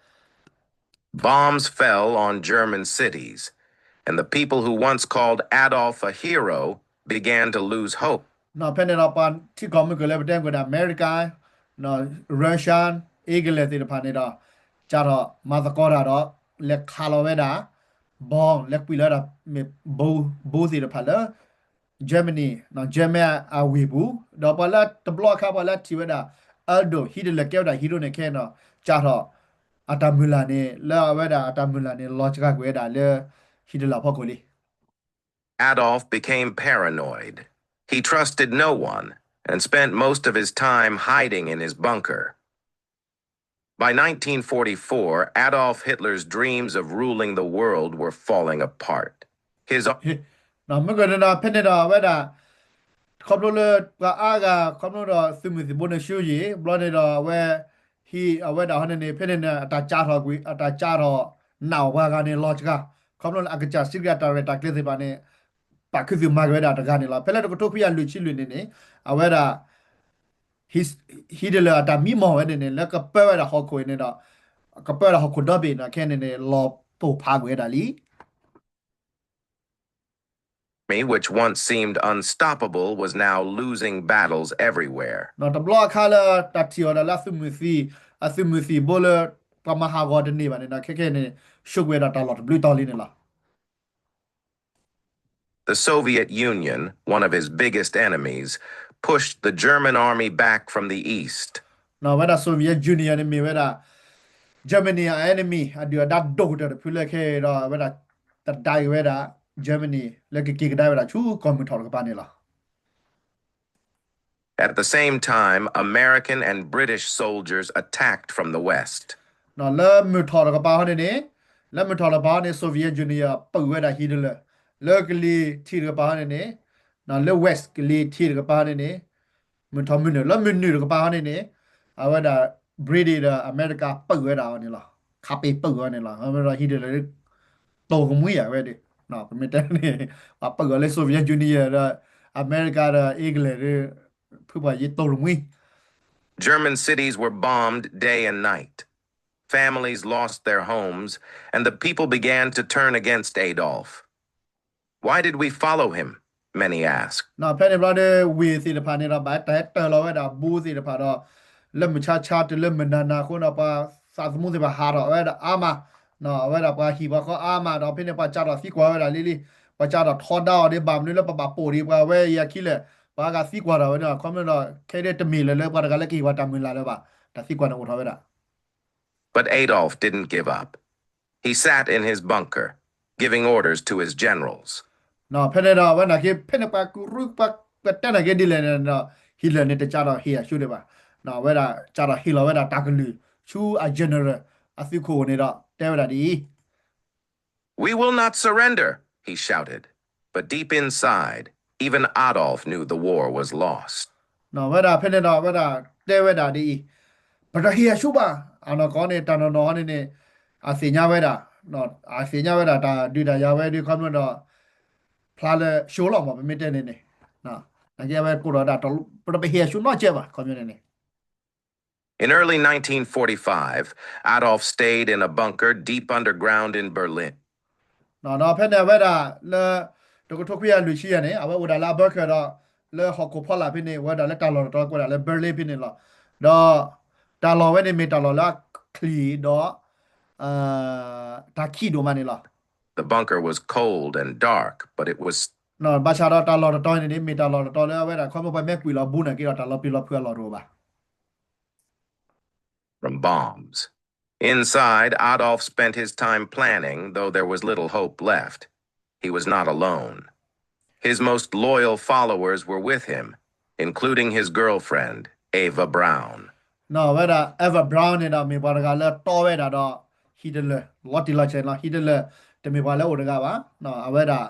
Bombs fell on German cities, and the people who once called Adolf a hero began to lose hope. ဖဲန့ၣ်ဒီး ပှၤထံကီၢ်မုၢ်ကၢၢ်လၢပတဲကွၢ်ဒၣ် အမဲရကၤ, Russia, England သ့ၣ်တဖၣ်န့ၣ်ဒီး ကးထီၣ်မၤသကိးတၢ်ဒီး လဲၤခးလီၤဝဲဒၣ် bomb လဲၤကွံာ်လီၤဝဲဒၣ် bomb သ့ၣ်တဖၣ်လၢ Germany, German အဝ့ၢ်ပူၤ, ဒီးပှၤလၢတဘျီအခါ ပှၤလၢထံၣ်ဝဲဒၣ် Adolf Hitler ကဲဝဲဒၣ် hero န့ၣ်ခဲအံၤဒီး ကးထီၣ် အတၢ်မုၢ်လၢ်န့ၣ် လၢအဝဲဒၣ်အတၢ်မုၢ်လၢ်န့ၣ် လီၤစှၤကွံာ်ဝဲဒၣ်လၢ Hitler အဖီခိၣ်လံ. Adolf became paranoid. He trusted no one and spent most of his time hiding in his bunker. By nineteen forty-four, Adolf Hitler's dreams of ruling the world were falling apart. His မ့ၢ်ကန့ၣ်ဒီး ဖဲန့ၣ်ဒီးအဝဲဒၣ် ခီဖျိလၢပှၤအါဂၤ ခီဖျိဒီးသုးမုၢ်သံၣ်ဘိန့ၣ်ဆူယံာ် ဘျီန့ၣ်ဒီးအဝဲ ဟံးအဝဲဒၣ်ဟီန့ၣ်န့ၣ် ဖဲန့ၣ်န့ၣ် အတၢ်ကးထီၣ်ကွံာ် အတၢ်ကးထီၣ်နာ်အီၤပှၤဂၤန့ၣ် လီၤစှၤ, ခီဖျိလၢအကစၢ်စံးကတၢၢ်ရဲၣ်တၢ်ကျဲၤသ့ၣ်တဖၣ်န့ၣ် ပာ်ခူသူၣ်မၤက့ၤဝဲဒၣ်တဂၤန့ၣ်လီၤ. ဖဲလၢတကထိခွံကယၤလွံၢ်ဆံလွံၢ်န့ၣ်န့ၣ် အဝဲဒၣ် Hitler အတၢ်မံမီၢ်ဝဲန့ၣ်န့ၣ် လၢကပၢဝဲဒၣ်ဟီၣ်ခိၣ်န့ၣ်ဒီး ကပၢဝဲဒၣ်ဟီၣ်ခိၣ်ဒီဘ့ၣ်န့ၣ် ခဲန့ၣ်န့ၣ် လီၤပိၢ်ဖးကွံာ်ဝဲဒၣ်လံ. which once seemed unstoppable, was now losing battles everywhere. တဘျီအခါလၢတၢ်ထံၣ်အီၤဒၣ်လၢအသုးမုၢ်သံၣ်, အသုးမုၢ်သံၣ်ဘိလၢ ပှၤမၤဟးဂီၤတန့ၢ်ဘၣ်န့ၣ်ဒီး ခဲခဲန့ၣ် ဆိၣ်ကွံာ်ဝဲဒၣ်တၢ်လီၢ်တဘျုးတီၤလံန့ၣ်လီၤ. The Soviet Union, one of his biggest enemies, pushed the German army back from the east. ဝဲဒၣ် Soviet Union န့ၣ်မ့ၢ်ဝဲဒၣ် Germany အ enemy အဒုၣ်အဒါဒိၣ်ကတၢၢ်တဖုလၢခဲအံၤဒီး အဝဲဒၣ်တဒါက့ၤဝဲဒၣ် Germany လၢကက့ၤကဒါဝဲဒၣ်ဆူကီၢ်မုၢ်ထီၣ်တကပၤန့ၣ်လီၤ. At the same time, American and British soldiers attacked from the west. လၢမုၢ်ထီၣ်တကပၤဟီန့ၣ်န့ၣ်, လၢမုၢ်ထီၣ်တကပၤဟီန့ၣ် Soviet Union ပၢၢ်ဝဲဒၣ် Hitler လၢကလံၤထံးတကပၤဟီန့ၣ်န့ၣ်, လၢ west ကလံၤထံးတကပၤဟီန့ၣ်န့ၣ်, မုၢ်ထီၣ်မုၢ်နုာ် လၢမုၢ်နုာ်တကပၤဟီန့ၣ်န့ၣ်, အဝဲဒၣ် British ဒီး America ပၢၢ်ဝဲဒၣ်အီၤန့ၣ်လီၤ. ခးပ့ၤပၢၢ်ဝဲန့ၣ်လီၤ. အဝဲဒီး Hitler တိၢ်ကမှံအဝဲဒၣ်, ပမ့ၢ်တဲန့ၣ်, ပှၤပၢၢ်အီၤလၢ Soviet Union ဒီး America ဒီး England ဒီး ဖုပှၤယ့တိၢ်ကမှံ German cities were bombed day and night. Families lost their homes, and the people began to turn against Adolf. Why did we follow him? Many asked. ဖဲန့ၣ်ဘျီဒီး ဝ့ၢ်သ့ၣ်တဖၣ်န့ၣ်ဒီး ဘၣ်တၢ်ဟဲတၢၢ်လီၤဝဲဒၣ်ဘိသ့ၣ်တဖၣ်ဒီး လၢမုၢ်ဆါဆါတုၤလၢမုၢ်နၤနၤအဃိဒီး ပှၤသးသမူသ့ၣ်တဖၣ်ဟးထီၣ်ဝဲဒၣ်အါမး, အဝဲဒၣ်ပှၤဟံၣ်ပှၤဃီအါမးဒီး ဖဲန့ၣ်ပှၤကးထီၣ်သံကွၢ်ဝဲဒၣ်လံလံ, ပှၤကးထီၣ်ထီဒါအီၤဒ်ဘၣ်မနုၤလၢပဘၣ်ပိာ်ဒံးပှၤဝဲအံၤအခံလဲၣ်, ပှၤဂၤသံကွၢ်ထီၣ်ဝဲန့ၣ် ခီဖျိဒီး ခဲဒၣ်တမ့ၢ်လၢၤလၢပှၤတဂၤလၢကဟ့ၣ်ပှၤတၢ်မုၢ်လၢ်လၢၤဘၣ်, တၢ်သံကွၢ်န့ၣ်အိၣ်ထီၣ်ဝဲဒၣ် But Adolf didn't give up. He sat in his bunker, giving orders to his generals. ဖဲန့ၣ်ဒီး အဝဲနာ်က့ ဖဲန့ၣ်ပှၤကရူၢ်ပှၤတဲနာ်က့ဒ်လဲၣ်န့ၣ်ဒီး Hitler န့ၣ်တကးထီၣ်ဟ့ၣ်အဆူၣ်ဒံးဘၣ်, အဝဲဒၣ်ကးထီၣ်ဟ့ၣ်လီၤဝဲဒၣ်တၢ်ကလုၢ် ဆူအ general အသုးခိၣ်န့ၣ်ဒီး တဲဝဲဒၣ်ဒ်အံၤ We will not surrender, he shouted, but deep inside, even Adolf knew the war was lost. ဝဲဒၣ်ဖဲန့ၣ်ဒီး အဝဲဒၣ်တဲဝဲဒၣ်ဒ်အံၤ, ပတဟ့ၣ်အဆူၣ်ဘၣ်, အနီၢ်ကီၢ်န့ၣ် တၢ်နီၢ်နီၢ်ဟီန့ၣ်န့ၣ် အသ့ၣ်ညါဝဲဒၣ်, အသ့ၣ်ညါဝဲဒၣ်တၢ်ဒုးတၢ်ယၤဝဲဒၣ် ခီဖျိဒီး ဖျါလၢဆှိလီၤမး ပမ့ၢ်တဲန့ၣ်န့ၣ်, နာ်က့အဝဲကိးဒီးဒၣ် ပတပဟ့ၣ်အဆူၣ်နီတစဲးဘၣ် ခီဖျိန့ၣ်န့ၣ် In early nineteen forty-five, Adolf stayed in a bunker deep underground in Berlin. ဒီးဖဲန့ၣ်အဝဲဒၣ်လၢ တကထိခွံကယၤလွံၢ်ဆံယဲၢ်န့ၣ် အဝဲအိၣ်ဒၣ်လၢအ bunker ဒီး လၢဟီၣ်ခိၣ်ဖီလာ်ဖဲန့ၣ် ဝဲဒၣ်လၢတၢ်လီၢ်တတီၤကွဲးဒၣ်လၢ Berlin ဖဲန့ၣ်လီၤ. ဒီးတၢ်လီၢ်ဝဲန့ၣ်မ့ၢ်တၢ်လီၢ်လၢအချံၣ်ဒီး တၢ်ခံးဒိၣ်မးန့ၣ်လီၤ. The bunker was cold and dark, but it was ဘၣ်ဆၣ်ဒီးတၢ်လီၢ်တတီၤန့ၣ်န့ၣ် မ့ၢ်တၢ်လီၢ်တတီၤလၢအဝဲဒၣ် ခီဖျိပှၤမ့ၢ်ကွံာ်လီၤဘူးနာ်က့ဒီး တၢ်လီၤပျံၤလီၤဖုးအလီၢ်တအိၣ်ဘၣ် from bombs. Inside, Adolf spent his time planning, though there was little hope left. He was not alone. His most loyal followers were with him, including his girlfriend, Eva Braun. အဝဲဒၣ် Eva Braun န့ၣ်ဒီး မ့ၢ်ပှၤတဂၤလၢတီဝဲဒၣ်ဒီး Hitler လီၤတံၢ်လီၤဆဲးလီၤ. Hitler တမ့ၢ်ပှၤလၢအအိၣ်တဂၤဘၣ်. အဝဲဒၣ်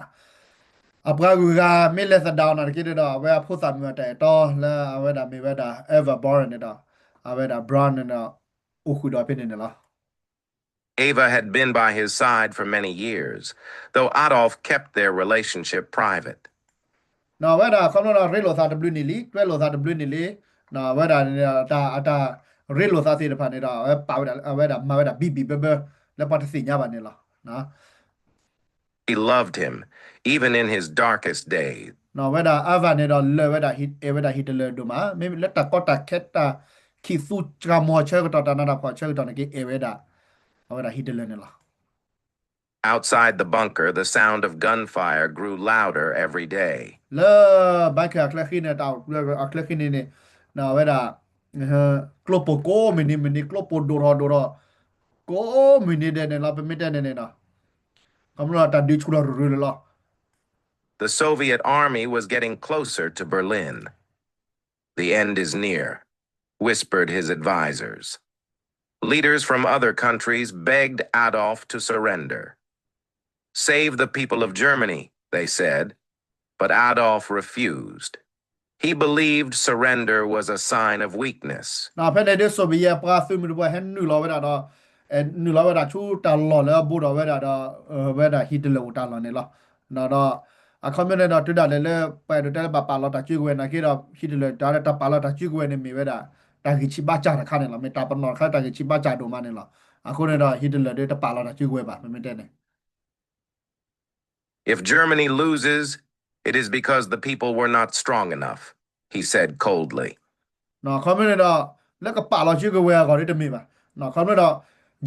အပှၤဂုၤအဂၤမ့ၢ်လဲၤသဒၣ်အီၤနာ်သက့ဒီး အဝဲအဖိသၣ်မုၣ်အတၢ်အဲၣ်တီလၢအဝဲဒၣ်မ့ၢ်ဝဲဒၣ် Eva Braun န့ၣ်ဒီး အဝဲဒၣ် Braun န့ၣ်ဒီး အိၣ်ဃုာ်ဒီးဖဲန့ၣ်န့ၣ်လီၤ. Eva had been by his side for many years, though Adolf kept their relationship private. နီၢ်ဝဲဒၣ် ခီဖျိဒီး ရ့လိာ်သးတဘျုးန့ၣ်လံ, တွဲလိာ်သးတဘျုးန့ၣ်လံ, နီၢ်ဝဲဒၣ်န့ၣ်ဒီး တၢ် အတၢ်ရ့လိာ်သးသ့ၣ်တဖၣ်န့ၣ်ဒီး အဝဲပာ်ဝဲဒၣ် အဝဲဒၣ်မၤဝဲဒၣ်ဘံၣ်ဘံၣ်ဘၢဘၢ လၢပှၤတသ့ၣ်ညါဘၣ်န့ၣ်လီၤ. He loved him, even in his darkest days. နီၢ်ဝဲဒၣ် Eva န့ၣ်ဒီး လၢာ်ဝဲဒၣ် အဲၣ်ဝဲဒၣ် Hitler ဒိၣ်မး, မ့မ့ၢ်လၢတၢ်ကီတၢ်ခဲ တၢ်ခံးသူဃၢ်မီၤဆၢကတီၢ် တၢ်နးတၢ်ဖှီၣ်ဆၢကတီၢ်န့ၣ်က့ အဲၣ်ဝဲဒၣ် အဝဲဒၣ် Hitler န့ၣ်လီၤ. Outside the bunker, the sound of gunfire grew louder every day. လၢ bunker အချၢဃံန့ၣ် တၢ်အချၢဃံန့ၣ်န့ၣ် နီၢ်ဝဲဒၣ် ကျိပိၢ်ကိးမုၢ်နံၤမုၢ်နံၤ ကျိပိၢ်ဒိၣ်ထီၣ်ဒိၣ်ထီၣ် ကိးမုၢ်နံၤဒဲးန့ၣ်လီၤ. ပမ့ၢ်တဲန့ၣ်န့ၣ်နီၢ် ခီဖျိတၢ်ဒုးဆူၣ်ထီၣ်ရူၤရူၤန့ၣ်လီၤ. The Soviet army was getting closer to Berlin. The end is near, whispered his advisors. Leaders from other countries begged Adolf to surrender. Save the people of Germany, they said, but Adolf refused. He believed surrender was a sign of weakness. နီၢ်ဖဲန့ၣ်ဒ် Soviet ပှၤသုးမုၢ်တပှၤဟဲနုာ်လီၤဝဲဒၣ်ဒီး နုာ်လီၤဝဲဒၣ်ဆူတၢ်လီၢ်လၢအဘူးဒီးဝဲဒၣ်ဒီး ဝဲဒၣ် Hitler အိၣ်တၢ်လီၢ်န့ၣ်လီၤ. ဒီး အခီပညီန့ၣ်ဒီး တုၤဒၣ်လဲာ်လၢ ပှၤအဲၣ်ဒိးတဲလၢဘၣ်ပာ်လီၤတၢ်စုကဝဲၤနာ်က့ဒီး Hitler တၢ်လၢတၢ်ပာ်လီၤတၢ်စုကဝဲၤန့ၣ်မ့ၢ်ဝဲဒၣ် တၢ်ဂံၢ်ဆံးဘါစၢ်တခါန့ၣ်လီၤ. မ့ၢ်တၢ်ပနီၣ်တခါလၢတၢ်ဂံၢ်ဆံးဘါစၢ်ဒိၣ်မးန့ၣ်လီၤ. အဃိန့ၣ်ဒီး Hitler ဒ်တပာ်လီၤတၢ်စုကဝဲၤဘၣ် ပမ့ၢ်တဲန့ၣ် If Germany loses, it is because the people were not strong enough, he said coldly. နီၢ်ခီဖျိန့ၣ်ဒီး လၢကပာ်လီၤစုကဝဲၤအဂီၢ်ဒ်တမ့ၢ်ဘၣ်. နီၢ်ခီဖျိဒီး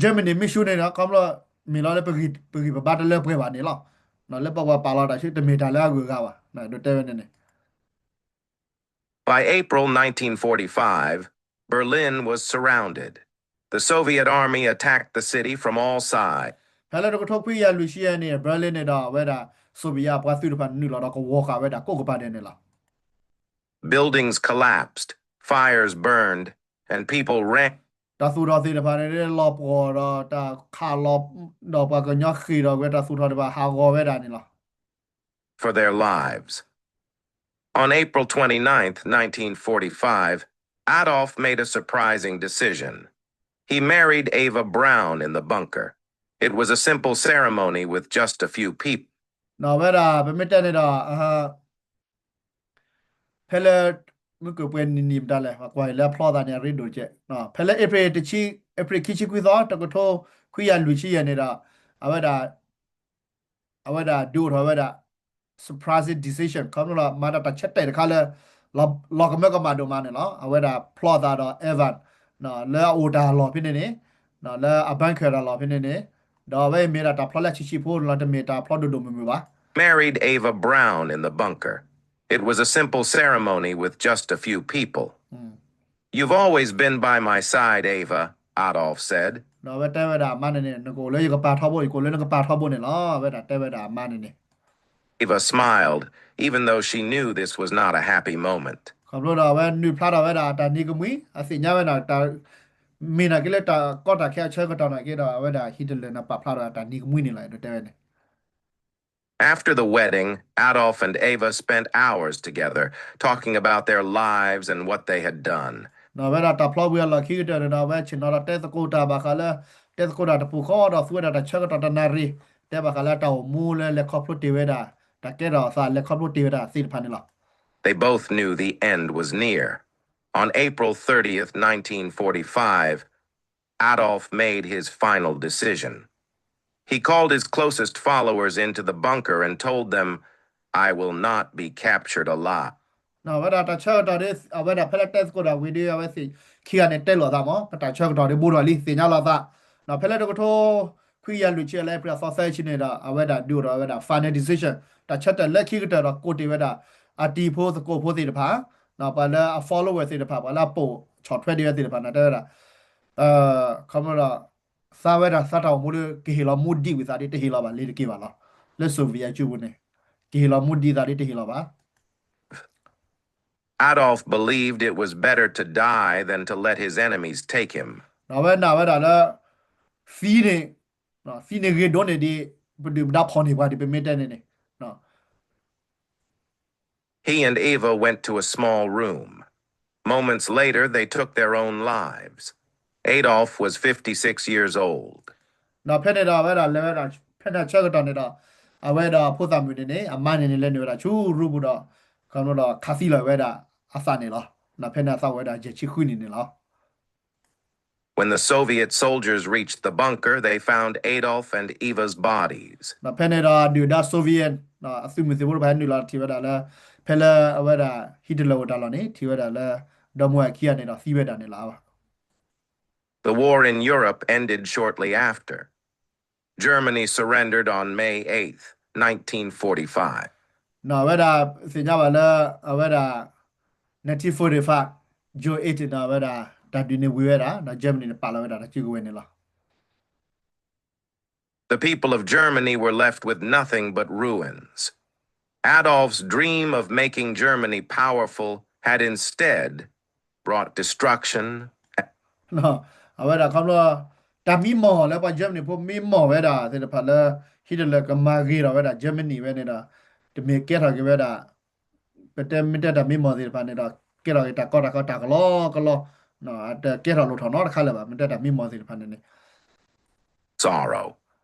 Germany မ့ၢ်ဆူၣ်န့ၣ်ဒီး ခီဖျိ မ့ၢ်လီၤလၢပဂံၢ်ပဘါတလၢပှဲၤဘၣ်န့ၣ်လီၤ. နီၢ်လၢပပှၤပာ်လီၤတၢ်စု တမ့ၢ်တၢ်လၢအဂုၤအဂၤဘၣ် ဒ်တဲဝဲန့ၣ်န့ၣ် By April nineteen forty-five, Berlin was surrounded. The Soviet army attacked the city from all sides. ဖဲလၢတကထိခွံကယၤလွံၢ်ဆံယဲၢ်န့ၣ် Berlin န့ၣ်ဒီး အဝဲဒၣ် Soviet ပှၤသုးတဖၣ်နုာ်လီၤဒီးကဝီၤဃာ်ဝဲဒၣ်ကိးကပၤဒဲးန့ၣ်လီၤ. Buildings collapsed, fires burned, and people ran တၢ်သူၣ်ထီၣ်သ့ၣ်တဖၣ်န့ၣ် လီၤပှီၢ်ဒီးတၢ်ခးလီၤ ဒီးပှၤကညီဃ့ၢ်ဒီးဝဲတၢ်သူၣ်ထီၣ်တဖၣ်ဟးဂီၤဝဲဒၣ်န့ၣ်လီၤ. for their lives. On April twenty-ninth, nineteen forty-five, Adolf made a surprising decision. He married Eva Braun in the bunker. It was a simple ceremony with just a few people. နီၢ်ဝဲဒၣ် ပမ့ၢ်တဲန့ၣ်ဒီး ဖဲလၢ မုၢ်ကပှဲၤနံၤနံၤမတၤလဲၣ် ပှၤကွၢ်အံၤလၢအဖျီသးန့ၣ် အရ့ဒိၣ်ကဲး ဖဲလၢ April တဆံ April ခံဆံခွံသီ တကထိခွံကယၤလွံၢ်ဆံယဲၢ်န့ၣ်ဒီး အဝဲဒၣ် အဝဲဒၣ်ဒုးအိၣ်ထီၣ်ဝဲဒၣ် surprise decision ခီဖျိလၢမၤတၢ်တၢ်ဆၢတဲာ်တခါလၢ လီၤကမၢကမၣ်ဒိၣ်မးန့ၣ်လီၤ. အဝဲဒၣ်ဖျီသးဒီး Eva လၢအအိၣ်တၢ်လီၢ်ဖဲန့ၣ်န့ၣ် လၢအ bunker တၢ်လီၢ်ဖဲန့ၣ်န့ၣ် ဒီးအဝဲမ့ၢ်ဒၣ်တၢ်ဖျီလၢဆံးဆံးဖိန့ၣ်လီၤ တမ့ၢ်တၢ်ဖျီဒိၣ်ဒိၣ်မုၢ်မုၢ်ဘၣ်. married Eva Braun in the bunker. It was a simple ceremony with just a few people. You've always been by my side, Eva, Adolf said. ဒီးအဝဲတဲဝဲဒၣ်အမါန့ၣ်န့ၣ် နကအိၣ်လၢယကပၤထီဘိ ယကအိၣ်လၢနကပၤထီဘိန့ၣ်လီၤ. အဝဲဒၣ်တဲဝဲဒၣ်အမါန့ၣ်န့ၣ် Eva smiled, even though she knew this was not a happy moment. ခီဖျိဒီးအဝဲနုာ်ဖျါထီၣ်ဝဲဒၣ်အတၢ်နံၤကမှံ အသ့ၣ်ညါဝဲဒၣ် မ့ၢ်နာ်က့လၢတၢ်ကီတၢ်ခဲအဆၢကတီၢ်နာ်က့ဒီး အဝဲဒၣ် Hitler န့ၣ် ပာ်ဖျါထီၣ်အတၢ်နံၤကမှံန့ၣ်လီၤ အဲၣ်ဒိးတဲဝဲန့ၣ် After the wedding, Adolf and Eva spent hours together, talking about their lives and what they had done. ဒီးအဝဲဒၣ်တၢ်ဖျီဝံၤအလီၢ်ခံကတၢၢ်န့ၣ်ဒီး အဝဲဆ့ၣ်နီၤဒီးတဲသကိးတၢ်ဘၣ်ဃးလၢ တဲသကိးတၢ်တပူၤဃီဒီးသူဝဲဒၣ်တၢ်ဆၢကတီၢ်တနၣ်ရံၣ် တဲဘၣ်ဃးလၢတၢ်အိၣ်မူလၢလဲၤခီဖျိတ့ၢ်ဝဲဒၣ် တၢ်ကဲထီၣ်အသးလဲၤခီဖျိတ့ၢ်ဝဲဒၣ်သ့ၣ်တဖၣ်န့ၣ်လီၤ. They both knew the end was near. On April thirtieth, nineteen forty-five, Adolf made his final decision. He called his closest followers into the bunker and told them, I will not be captured alive. အဝဲဒၣ်တၢ်ဆၢကတီၢ်ဒ် အဝဲဒၣ်ဖဲလၢတဲသကိးတၢ်ဝံၤဒီး အဝဲသ့ၣ်ခံဂၤန့ၣ်တဲလိာ်သးမး ပတၢ်ဆၢကတီၢ်ဒ်ဘူးထီၣ်လံ သ့ၣ်ညါလိာ်သး ဖဲလၢတကထိခွံကယၤလွံၢ်ဆံလၢ April သီသၢဆံန့ၣ်ဒီး အဝဲဒၣ်ဒုးအိၣ်ထီၣ်ဝဲဒၣ် final decision တၢ်ဆၢတဲာ်လၢခံကတၢၢ်ဒီးကိးတ့ၢ်ဝဲဒၣ် အတံၤဖိသကိးဖိသ့ၣ်တဖၣ် ပှၤလၢအ follower သ့ၣ်တဖၣ် ပှၤလၢအပိာ်ဆီၣ်ထွဲဒံးဝဲသ့ၣ်တဖၣ်န့ၣ် တဲဝဲဒၣ် ခီဖျိဒီး သးဝဲဒၣ်သးတၢ်အိၣ်မူလၢ ကဟ့ၣ်လီၤမူဒံးဝံၤသးဒ်တဟ့ၣ်လီၤဘၣ်လ့ၤတက့ၢ်ဘၣ်လီၤ. လၢ Soviet အစုပူၤန့ၣ် ကဟ့ၣ်လီၤမူဒံးသးဒ်တဟ့ၣ်လီၤဘၣ် Adolf believed it was better to die than to let his enemies take him. ဒီးအဝဲနာ်ဝဲဒၣ်လၢ သံန့ၣ် သံန့ၣ်ဂ့ၤဒိၣ်န့ၢ်ဒံး ပဒုၣ်ပဒါဖီၣ်န့ၢ်ပှၤဒံး ပမ့ၢ်တဲန့ၣ်န့ၣ် He and Eva went to a small room. Moments later, they took their own lives. Adolf was fifty-six years old. ဒီးဖဲန့ၣ်ဒီးအဝဲဒၣ်လဲၤဝဲဒၣ် ဖဲန့ၣ်ဆၢကတီၢ်န့ၣ်ဒီး အဝဲဒီးဖိသၣ်မုၣ်န့ၣ်န့ၣ် အမါန့ၣ်န့ၣ်လဲၤနုာ်ဝဲဒၣ်ဆူရူပူၤဒီး ခီဖျိဒီးခးသံလီၤဝဲဒၣ်အသးန့ၣ်လီၤ. ဒီးဖဲန့ၣ်အသးအိၣ်ဝဲဒၣ်ယဲၢ်ဆံဃုနံၣ်န့ၣ်လီၤ. When the Soviet soldiers reached the bunker, they found Adolf and Eva's bodies. ဒီးဖဲန့ၣ်ဒီးဒုၣ်ဒါ Soviet အသုးမုၢ်သံၣ်ဘိတဖၣ်ဟဲနုာ်လီၤထံၣ်ဝဲဒၣ်လၢ ဖဲလၢအဝဲဒၣ် Hitler အိၣ်တၢ်လီၢ်န့ၣ် ထံၣ်ဝဲဒၣ်လၢ ဒီမါဝၤခံဂၤန့ၣ်ဒီးသံဝဲဒၣ်န့ၣ်လီၤ. The war in Europe ended shortly after. Germany surrendered on May eighth, nineteen forty-five. နီၢ် အဝဲဒၣ်သ့ၣ်ညါဘၣ်လၢ အဝဲဒၣ် nineteen forty-five, June eight နီၢ် အဝဲဒၣ် တၢ်ဒုးန့ၣ်ဝံၤဝဲဒၣ် ဒီး Germany န့ၣ်ပာ်လီၤဝဲဒၣ်တၢ်စုကဝဲၤန့ၣ်လီၤ. The people of Germany were left with nothing but ruins. Adolf's dream of making Germany powerful had instead brought destruction. အဝဲဒၣ်ခီဖျိ တၢ်မံမီၢ်လၢပှၤ Germany ဖိမံမီၢ်ဝဲဒၣ်သ့ၣ်တဖၣ်လၢ Hitler ကမၤဂ့ၤထီၣ်ဝဲဒၣ် Germany ဝဲန့ၣ်ဒီး တမ့ၢ်ကဲထီၣ်က့ၤဝဲဒၣ် ပတဲမ့ၢ်တဲတၢ်မံမီၢ်သ့ၣ်တဖၣ်န့ၣ်ဒီး ကဲထီၣ်က့ၤတၢ်ကီတၢ်ခဲတၢ်ကလီကလီ, တကဲထီၣ်လိၣ်ထီၣ်နီတခါလၢၤဘၣ် မ့ၢ်တဲတၢ်မံမီၢ်သ့ၣ်တဖၣ်န့ၣ်န့ၣ် sorrow.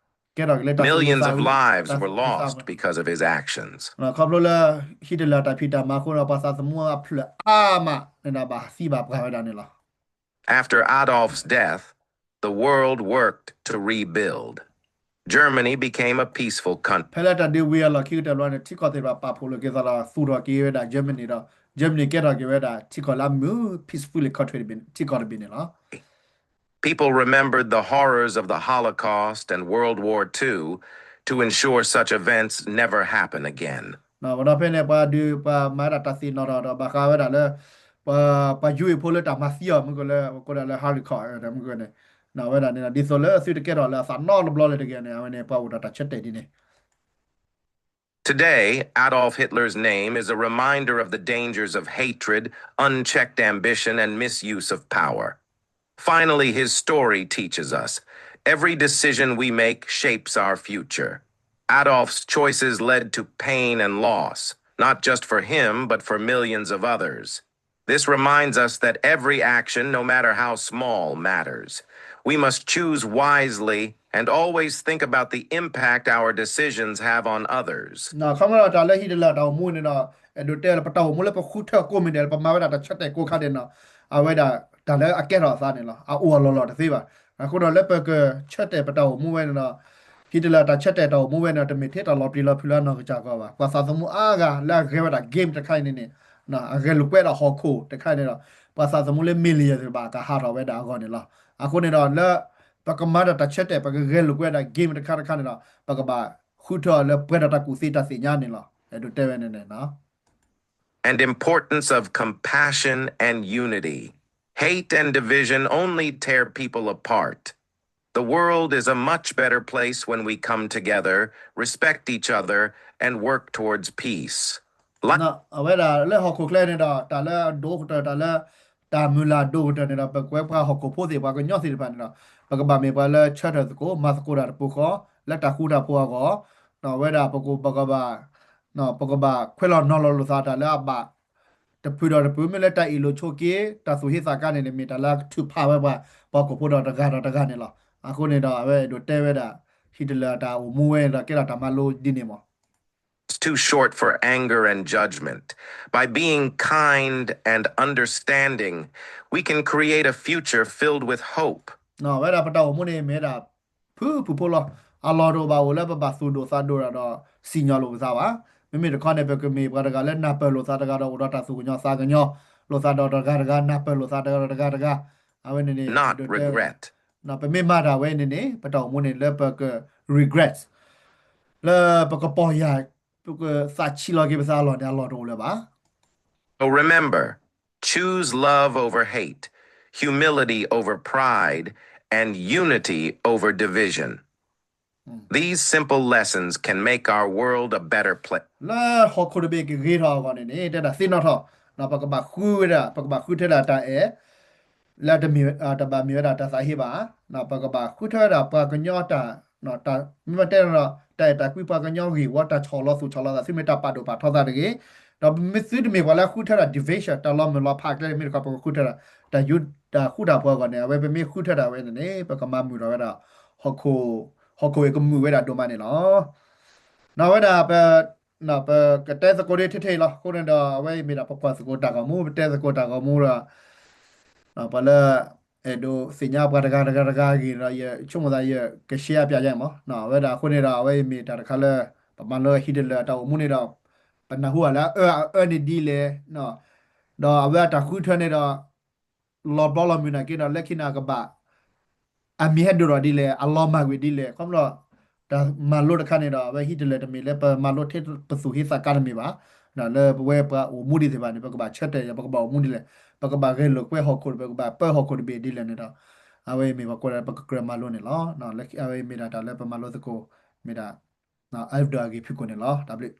ကဲထီၣ်က့ၤလၢတၢ် Millions of lives were lost because of his actions. ခီဖျိလၢ Hitler တၢ်ဖံးတၢ်မၤအဃိဒီး ပှၤသးသမူအဖျၢၣ်အါမးန့ၣ်ဒီး ဘၣ်သံဘၣ်ပှၢ်ဝဲဒၣ်န့ၣ်လီၤ. After Adolf's death, the world worked to rebuild. Germany became a peaceful country. ဖဲလၢတၢ်ဒုးဝံၤအလီၢ်ခံကတၢၢ်ဘျီန့ၣ် ထံကီၢ်သ့ၣ်တဖၣ်ပာ်ဖှိၣ်လိာ်က့ၤသးဒီး သူၣ်ထီၣ်က့ၤဝဲဒၣ် Germany ဒီး Germany ကဲထီၣ်က့ၤဝဲဒၣ် ထံကီၢ်လၢအမုာ် peaceful country ထံကီၢ်တဘ့ၣ်န့ၣ်လီၤ. People remembered the horrors of the Holocaust and World War Two to ensure such events never happen again. ဒီးဖဲန့ၣ် ပှၤဒုးပှၤမၤဒၣ်တၢ်သ့ၣ်နီၣ်ထီၣ်ဒီး ဘၣ်ဃးဝဲဒၣ်လၢ ပှၤ ပှၤယူးဖိလၢတၢ်မၤသံအီၤ မ့ၢ်ကလၢ ကိးဒၣ်လၢ Holocaust မ့ၢ်ကန့ၣ် ဝဲဒၣ်န့ၣ်ဒီး ဒ်သိးလၢသုတကဲထီၣ်လၢအသးနီတဘျီလၢၤတဂ့ၤန့ၣ် အဝဲန့ၣ် ပှၤအိၣ်ဒီးတၢ်ဆၢတဲာ်ဒ်န့ၣ် Today, Adolf Hitler's name is a reminder of the dangers of hatred, unchecked ambition, and misuse of power. Finally, his story teaches us every decision we make shapes our future. Adolf's choices led to pain and loss, not just for him, but for millions of others. This reminds us that every action, no matter how small, matters. We must choose wisely and always think about the impact our decisions have on others. နီၢ် ခီဖျိလၢတၢ်လၢ Hitler တၢ်အိၣ်မူန့ၣ်ဒီး အဲၣ်ဒိးတဲလၢပတၢ်အိၣ်မူလၢပဃုထၢကိးမံၤဒဲး ပမၤဝဲဒၣ်တၢ်ဆၢတဲာ်ကိးခါန့ၣ်ဒီး အဝဲဒၣ်တၢ်လၢအကဲထီၣ်အသးန့ၣ်လီၤ အအိၣ်အလီၢ်လီၢ်တသ့ဘၣ်. အဃိဒီးလၢပကဆၢတဲာ်ပတၢ်အိၣ်မူဝဲန့ၣ်ဒီး Hitler တၢ်ဆၢတဲာ်တၢ်အိၣ်မူဝဲန့ၣ်ဒီး တမ့ၢ်ထဲတၢ်လီၤပျံၤလီၤဖုးလၢအနီၢ်ကစၢ်ကီးဘၣ်. ပှၤသးသမူအါဂၤလၢအဂဲၤဝဲဒၣ် game တခါအံၤန့ၣ်န့ၣ် အဂဲၤလိာ်ကွဲဒၣ်ဟီၣ်ခိၣ်တခါအံၤန့ၣ်ဒီး ပှၤသးသမူလၢ million သ့ၣ်တဖၣ် ကဟးထီၣ်ဝဲဒၣ်အဂီၢ်န့ၣ်လီၤ. အဃိန့ၣ်ဒီးလၢ ပကမၤတၢ်တၢ်ဆၢတဲာ် ပကဂဲၤလိာ်ကွဲဒၣ် game တခါတခါန့ၣ်ဒီး ပကဘၣ်ဃုထၢအီၤလၢပှဲၤဒီးတၢ်ကူၣ်သ့တၢ်သ့ၣ်ညါန့ၣ်လီၤ. အဲၣ်ဒိးတဲဝဲန့ၣ်န့ၣ် and importance of compassion and unity. Hate and division only tear people apart. The world is a much better place when we come together, respect each other, and work towards peace. အဝဲဒၣ်လၢဟီၣ်ခိၣ်ချၢန့ၣ်ဒီး တၢ်လၢအဒိၣ်ကတၢၢ် တၢ်လၢ တၢ်မုၢ်လၢ်အဒိၣ်ကတၢၢ်န့ၣ်ဒီး ပကွဲးပှၤဟီၣ်ခိၣ်ဖိသ့ၣ် ပှၤကညီသ့ၣ်တဖၣ်န့ၣ်ဒီး ပကဘၣ်မ့ၢ်ပှၤလၢဆၢထၢၣ်သကိး မၤသကိးတၢ်တပူၤဃီ လၢတၢ်ဃူတၢ်ဖိးအဂီၢ် ဒီးအဝဲဒၣ်ပကဘၣ် ပကဘၣ်ခွဲးလီၤနီၤလီၤလိာ်သးတၢ်လၢအဘၣ် တဖုဒီးတဖု မ့ၢ်လၢတၢ်အ့ၣ်လိာ်ဆိးက့ တၢ်သူၣ်ဟ့သးကါန့ၣ်န့ၣ် မ့ၢ်တၢ်လၢအကထုးဖးဝဲပှၤ ပှၤဟီၣ်ခိၣ်ဖိဒီးတဂၤဒီးတဂၤန့ၣ်လီၤ. အဃိန့ၣ်ဒီး အဝဲအဲၣ်ဒိးတဲဝဲဒၣ် Hitler တၢ်အိၣ်မူဝဲဒီးကဲထီၣ်တၢ်မၤလိဒ်န့ၣ်မး It's too short for anger and judgment. By being kind and understanding, we can create a future filled with hope. ဝဲဒၣ်ပတၢ်အိၣ်မူန့ၣ် မ့ၢ်ဝဲဒၣ် ဖုဖုဖိလီၤ. အလီၢ်တအိၣ်ဘၣ်အိၣ်လၢပဘၣ်သူၣ်ဒိၣ်သးဒိၣ်တၢ်ဒီး စံၣ်ညီၣ်လိာ်ပသးဘၣ်. မ့မ့ၢ်တခီန့ၣ် ပကမ့ၢ်ပှၤတဂၤလၢနၢ်ပၢၢ်လိာ်သးတဂၤဒီး အိၣ်ဒီးတၢ်သူၣ်ကညီၤသးကညီၤလိာ်သးဒီးတဂၤတဂၤ နၢ်ပၢၢ်လိာ်သးတဂၤဒီးတဂၤတဂၤ အဝဲန့ၣ်န့ၣ် ပမ့ၢ်မၤတၢ်ဝဲန့ၣ်န့ၣ် ပတၢ်အိၣ်မူန့ၣ်လၢပက regret လၢပကပီၢ်ယၢ် ပကသးဆံးလီၤက့ၤပသးအလီၢ်န့ၣ် အလီၢ်တအိၣ်လၢၤဘၣ်. So remember, choose love over hate, humility over pride, and unity over division. These simple lessons can make our world a better place. လၢဟီၣ်ခိၣ်တဘ့ၣ်ကဂ့ၤထီၣ်အဂီၢ်န့ၣ်န့ၣ် တဲဒၣ်သ့ၣ်နီၣ်ထီၣ် ပကဘၣ်ဃုဝဲဒၣ် ပကဘၣ်ဃုထၢဒၣ်တၢ်အဲၣ် လၢတမ့ၢ် တဘၣ်မ့ၢ်ဝဲဒၣ်တၢ်သးဟ့ဘၣ်. ပကဘၣ်ဃုထၢဝဲဒၣ်ပှၤကညီတၢ် မ့ၢ်တဲဒီး တၢ်အဲၣ်တၢ်ကွံ ပှၤကညီဂ့ၢ်ဝီ တၢ်ဆီၣ်လီၤသူၣ်ဆီၣ်လီၤသး သုမ့ၢ်တၢ်ပာ်ဒိၣ်ပာ်ထီသးတဂ့ၤ. ဒီးမ့ၢ်သုတမ့ၢ်ပှၤလၢဃုထၢဒၣ် division တၢ်လီၤမုၢ်လီၤဖးကျဲ မ့ၢ်တခီ ပကဃုထၢဒၣ် တၢ်ယူးတၢ်ဃူတၢ်ဖိးအဂီၢ်န့ၣ် အဝဲပမ့ၢ်ဃုထၢဒၣ်ဝဲန့ၣ်န့ၣ် ပကမၤမုာ်ထီၣ်ဝဲဒၣ် ဟီၣ်ခိၣ်အံၤကမုာ်ဝဲဒၣ်ဒိၣ်မးန့ၣ်လီၤ. နီၢ်ဝဲဒၣ် ပကတဲသကိးဒ်ထဲထဲအံၤလီၤ. အဃိန့ၣ်ဒီး အဝဲအံၤမ့ၢ်ဒၣ်ပကွၢ်သကိးတၢ်ဂီၤမူ ပတဲသကိးတၢ်ဂီၤမူဒီး ပှၤလၢ အဲၣ်ဒိးသ့ၣ်ညါပှၤတဂၤတဂၤတဂၤအဂ့ၢ်ဒီး ယဆိကမိၣ်သးယက share ပျးယဲမး အဝဲဒၣ်အဃိန့ၣ်ဒီး အဝဲအံၤမ့ၢ်တၢ်တခါလၢ ပမၤလိဟံးတလၢာ်အတၢ်အိၣ်မူန့ၣ်ဒီး ပနၢ်ဟူဘၣ်လၢအအၢအအၢန့ၣ်ဒ်လဲၣ် ဒီးအဝဲအတၢ်ဃုထၢန့ၣ်ဒီး လီၤဘျီလီၤမုၢ်နာ်က့ဒီး လၢခံန့ၣ်ကဘၣ် အမံၤဟဲဒိၣ်ထီၣ်ဒ်လဲၣ် အလီၤမၢ်ကွံာ်ဒ်လဲၣ် ခီဖျိ တၢ်မၤလိတခါန့ၣ်ဒီး အဝဲဟံးတလၢာ်တမ့ၢ်လၢပမၤလိထဲပသူၣ်ဟ့သးကါတမ့ၢ်ဘၣ်, လၢပဝဲပှၤအိၣ်မူဒံးသ့ၣ်တဖၣ်န့ၣ် ပကဘၣ်ဆၢတဲာ် ပကဘၣ်အိၣ်မူဒ်လဲၣ်, ပကဘၣ်ဂဲၤလိာ်ကွဲဟီၣ်ခိၣ် ပကဘၣ်ပၢဟီၣ်ခိၣ်တဘ့ၣ်ဒ်လဲၣ်န့ၣ်ဒီး အဝဲအံၤမ့ၢ်ပှၤကိးဂၤဒဲး ပကကြၢးမၤလိန့ၣ်လီၤ. အဝဲအံၤမ့ၢ်ဒၣ်တၢ်လၢပမၤလိသကိး မ့ၢ်ဒၣ် အၢဒိၣ်အဂ့ၢ်ဖုၣ်ကိာ်န့ၣ်လီၤ. တၢ်ဘျုး